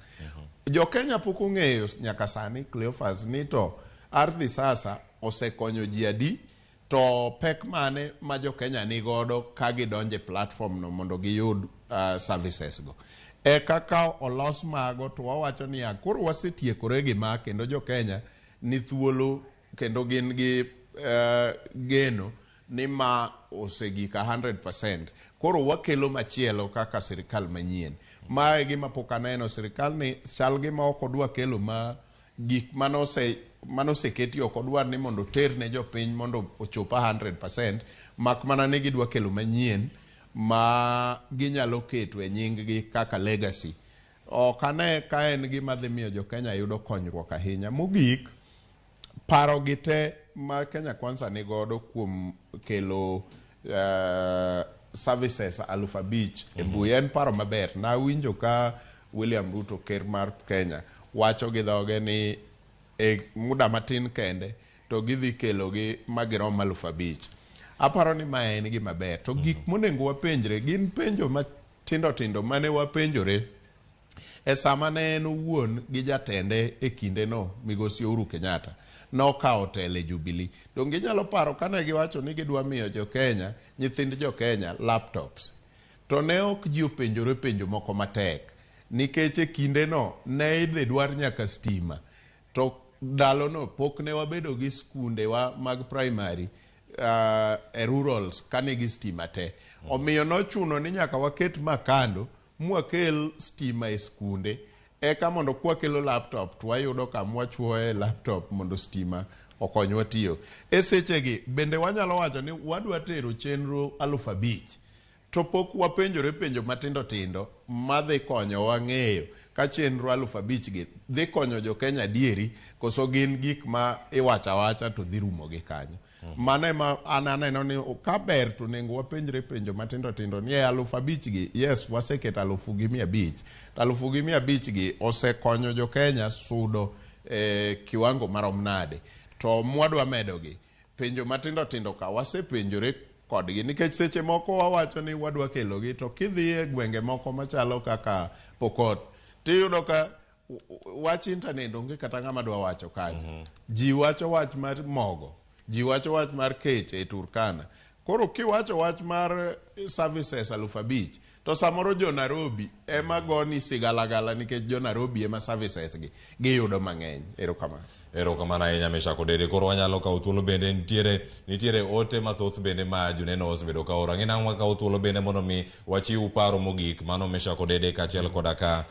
Jo-Kenya pok ong'eyo nyaka sani Cleophas ni to Ardhi Sasa osekonyo ji adi to pek mane ma jo-Kenya nigodo ka gidonjo e platform no mondo giyud services go. Eka ka olos mago to wawacho niya koro wasetiekore gi ma kendo jo-Kenya ni thuolo kendo gin gi geno ni ma osegik 100%. Koro wakelo machielo kaka sirikal manyien. Mae gima pok aneno sirikal ni chal gima ok odwa kelo ma gik manoseketi ok odwar ni mondo oter ne jopiny mondo ochop 100% mak mana ni gidwa kelo manyien ma ginyalo keto e nying gi kaka legacy. Ok ane ka en gima dhi miyo jo-Kenya yudo konyruok ahinya. Mogik, paro gi te ma Kenya Kwanza ni godo kuom kelo services 5,000 e mbui en paro maber. Nawinjo ka William Ruto ker mar Kenya wacho gi dhoge ni e muda matin kende to gidhi kelogi magirom 5,000. Aparo ni mae en gima ber. To gik monego wapenjre gin penjo matindo tindo mane wapenjore e sama ne en owuon gi jatende e kindeno migosi Uhuru Kenyatta nokawo telo e Jubilee. Donge inyalo paro kane giwacho ni gidwa miyo jo-Kenya, nyithind jo-Kenya laptops. To ne ok ji openjore penjo moko matek nikech e kindeno ne idhi dwar nyaka stima. To ndalono pok ne wabedo gi skundewa mag primary e rurals kanigi stima te. Omiyo nochuno ni nyaka waket ma kando mwakel stima e skunde eka mondo kwakelo laptop to wayudo kama wachuoye laptop mondo stima okonywa tiyo. E sechegi bende wanyalo wacho ni wadwa tero chenro 5,000 to pok wapenjore penjo matindo tindo madhi konyowa ng'eyo ka chenro 5,000 gi dhi konyo jo-Kenya adieri koso gin gik ma iwacho awacha to dhi rumo gi kanyo. Mano ema an aneno ni ka ber to onego wapenjre penjo matindo tindo ni e 5,000 gi yes waseketo 1,500 to 1,500 gi osekonyo jo-Kenya sudo e kiwango marom nade to mwadwa medogi penjo matindo tindo ka wasepenjore kodgi nikech seche moko wawacho ni wadwa kelogi to kidhi e gwenge moko machalo kaka Pokot tiyudo ka wach internet onge kata ng'ama dwa wacho kanyo. Ji wacho wach mar mogo, ji wacho wach mar kech e Turkana. Koro kiwacho wach mar services 5,000 to samoro jo Nairobi ema goni sigalagala nikech jo Nairobi ema services gi giyudo mang'eny. Erokamano. Erokamano ahinya Meshack Odede. Koro wanyalo kawo thuolo bende nitiere ote mathoth bende ma joneno osebedo ka oro. Ang'e nang'o wakawo thuolo bende mondo mi wachiw paro mogik mano Meshack Odede kaachiel koda ka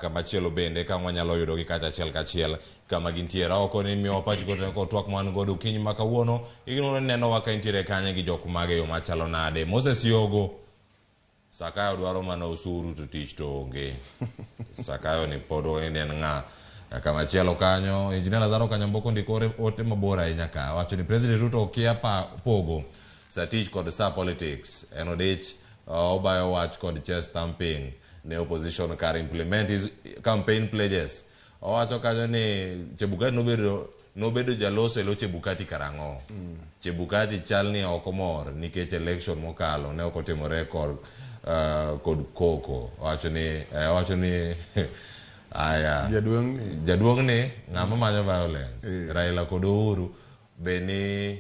kamachielo bende ka wanyalo yudogi kacha achiel kachiel kama gintiere. Oko ni miwa pachi kod twak man godo okinyi ma kawuono. Ignoro nenowa ka intiere kanyo gi jok mage yo machalo nade. Moses Yogo Sakayo dwaro mana osuru to tich to onge. Sakayo ni pod en ng'a. Kamachielo kanyo, Engineer Lazaro Kanyamboka ondiko ote mabor ahinya ka. Owacho ni President Ruto okia pogo sa tich kod sa politics. En odich obayo wach kod chest thumping ne opposition kar implement his campaign pledges. Owacho kanyo ni Chebukati nobedo jaloso e lo Chebukati karang'o. Chebukati chal ni ok omor nikech election mokalo ne ok otimore kod koko. Owacho ni aya jaduong' ni ng'ama manyo violence. Raila kod Uhuru be ni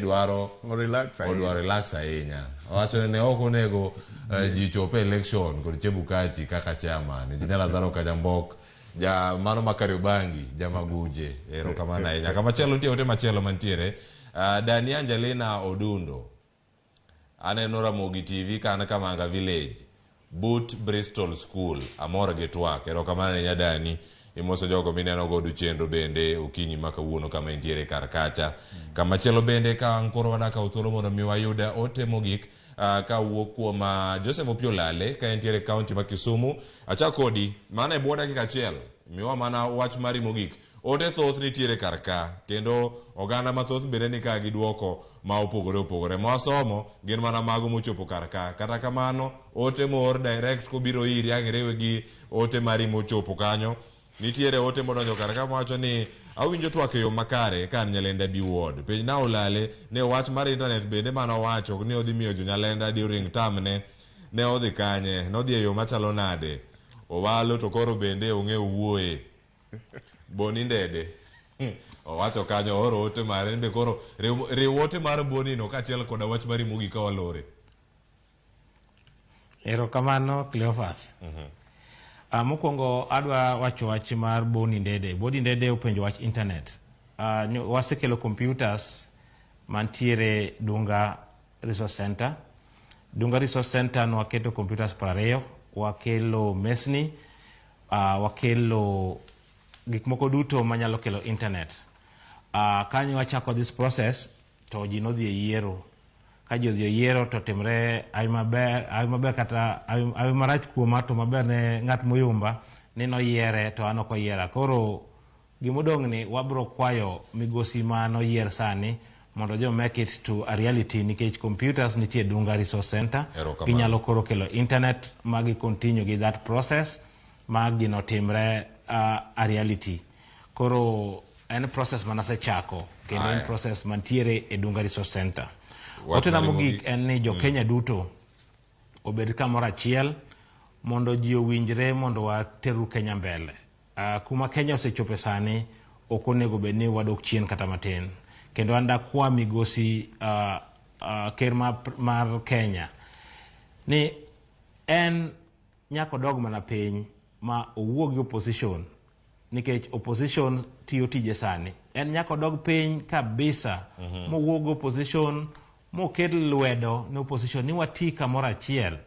dwaro odwa relax ahinya. Owacho ni ne ok onego ji chop e election kod Chebukati kaka chairman. Engineer Lazaro Kanyambok ja mano ma Kariobangi jamaguje. Erokamano ahinya. Kamachielo nitie ote machielo mantiere. Dani Angelina Odundo. Aneno Ramogi TV ka an Kamanga Village but Bristol School. Amor gi twak. Erokamano ahinya Dani. Imoso jogo mineno godo chenro bende okinyi ma kawuono kama intiere kar kacha. Kamachielo bende ka an koro wadwa kawo thuolo mondo mi wayud ote mogik kawuok kuom Joseph Opiyo Lale ka entiere kaunti ma Kisumu. Achak kodi, mana e bwo dakika achiel, miwa mana wach mari mogik. Ote thoth nitiere kar ka, kendo oganda mathoth bende ni ka gi duoko ma opogore opogore. Mwasomo gin mana mago mochopo kar ka. Kata kamano, ote moor direct kobiro iri ang' iriwe gi ote mari mochopo kanyo. Nitiere ote modonjo kar ka mawacho ni awinjo twak e yo makare ka an Nyalenda B ward. Penj na Olale ne wach mar internet bende manowacho ni odhi miyo jo Nyalenda during term ne ne odhi kanye, nodhi e yo machalo nade. Owalo to koro bende ong'e wuoye. Boni Ndede owacho kanyo ooro ote mare en be koro riw, riw ote mar Boni no kaachiel koda wach mari mogik ka walore. Erokamano Cleophas. Mokwongo adwa wacho wach mar Boni Ndede. Boni Ndede openjo wach internet. Wasekelo computers mantiere Dunga Resource Center. Dunga Resource Center nwaketo computers 20, wakelo mesni, wakelo gik moko duto manyalo kelo internet. Kanyo wachako this process to ji nodhi e yiero. Ka ji odhi e yiero to timre hawi maber, hawi maber kata hawi marach kuoma to maber ne ng'at moyomba ni noyiere to an ok oyiera. Koro gimodong' ni wabro kwayo migosi ma noyier sani mondo odhi make it to a reality nikech computers nitie Dunga Resource Center. Erokamano. Ginyalo koro kelo internet ma gi continue gi that process ma gino timre a reality. Koro en process manasechako kendo en Aya. process mantiere e Dunga Resource Center. Wach Otena mari mogik mogik. en ni jo Kenya duto obed kamoro achiel mondo ji owinjre mondo wateru Kenya mbele. Kuma Kenya osechope sani ok onego bed ni wadok chien kata matin. Kendo an dakwa migosi ker mar Kenya ni en nyaka odog mana piny ma owuo gi opposition nikech opposition tiyo tije sani. En nyaka odog piny kabisa mowuo gi opposition moket lwedo ne opposition ni wati kamoro achiel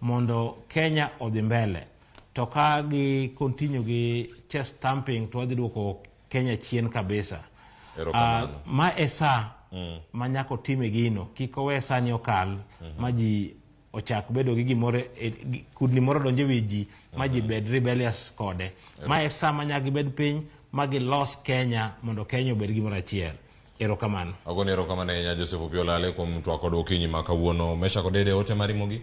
mondo Kenya odhi mbele. To ka gi continue gi chest thumping to wadhi duoko Kenya chien kabisa. Erokamano. Ma e sa ma nyaka otime gino, kik owe sani okal ma ji ochak bedo gi gimoro kudni moro donjo e wi ji ma ji bed rebellious kode. Ma e sa ma nyaka gibed piny ma gilos Kenya mondo Kenya obed gimoro achiel. Erokamano. Agoni erokamano ahinya Joseph Opiyo Lale kuom twak kodwa okinyi ma kawuono. Meshack Odede, ote mari mogik?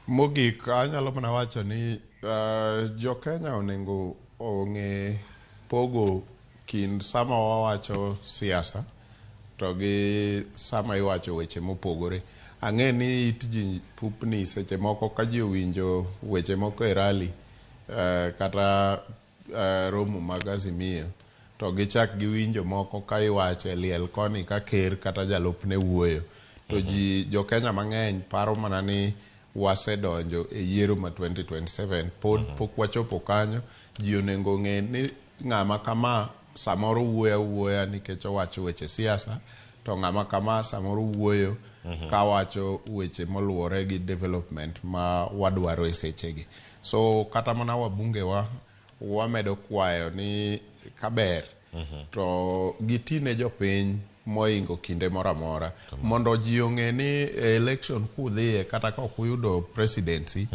Mogik anyalo mana wacho ni jo Kenya onego ong'e pogo kind sama wawacho siasa to gi sama iwacho weche mopogore. Ang'e ni it ji pupni seche moko ka ji owinjo weche moko e rally kata romo mag Azimio to gichak giwinjo moko ka iwacho e liel koni ka ker kata jalupne wuoyo. To ji jo Kenya mang'eny paro mana ni wasedonjo e yiero ma 2027 pod pok wachopo kanyo. Ji onego ong'e ni ng'ama kama samoro wuoyo awuoya nikech owacho weche siasa to ng'ama kama samoro wuoyo kawacho weche moluwore gi development ma wadwaro e sechegi. So kata mana wabungewa wamedo kwayo ni kaber to gitine jopiny moingo kinde moro amora mondo ji ong'e ni e election kudhiye kata ka ok uyudo presidency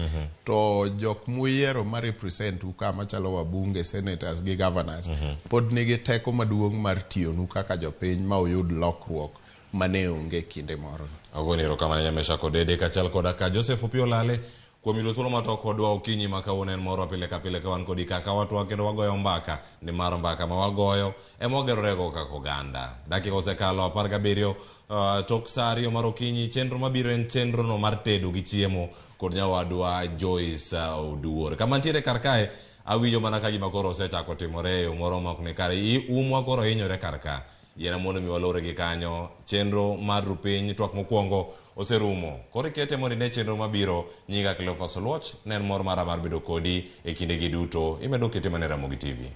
to jok muyiero ma represent u ka machalo wabunge, senators gi governors pod nigi teko maduong' mar tiyonu kaka jopiny ma uyud lokruok mane onge kinde moro. Agoni erokamano ahinya Meshack Odede kaachiel koda ka Joseph Opiyo Lale kuom yudo thuolo mar twak kodwa okinyi ma kawuono. En morwa pile ka pile ka wan kodi kaka watwak kendo wagoyo mbaka nimar mbaka ma wagoyo ema wagerorego kaka oganda. Dakika osekalo 17 tok sa 2 mar okinyi. Chenro mabiro en chenro no mar tedo gi chiemo kod nyawadwa Joyce Oduor. Kama ntiere kar kae awinjo mana ka gima koro osechako timore e yo moro ma ok ni kare. Umwa koro hinyore kar ka. Yiena mondo mi walore gi kanyo. Chenro mar Rupiny twak mokwongo oserumo. Koro ikete mondo ine chenro mabiro. Nyinga Cleophas Oluoch, ne en mor mara mar bedo kodi e kindegi duto. Imedo kete mana e Ramogi TV.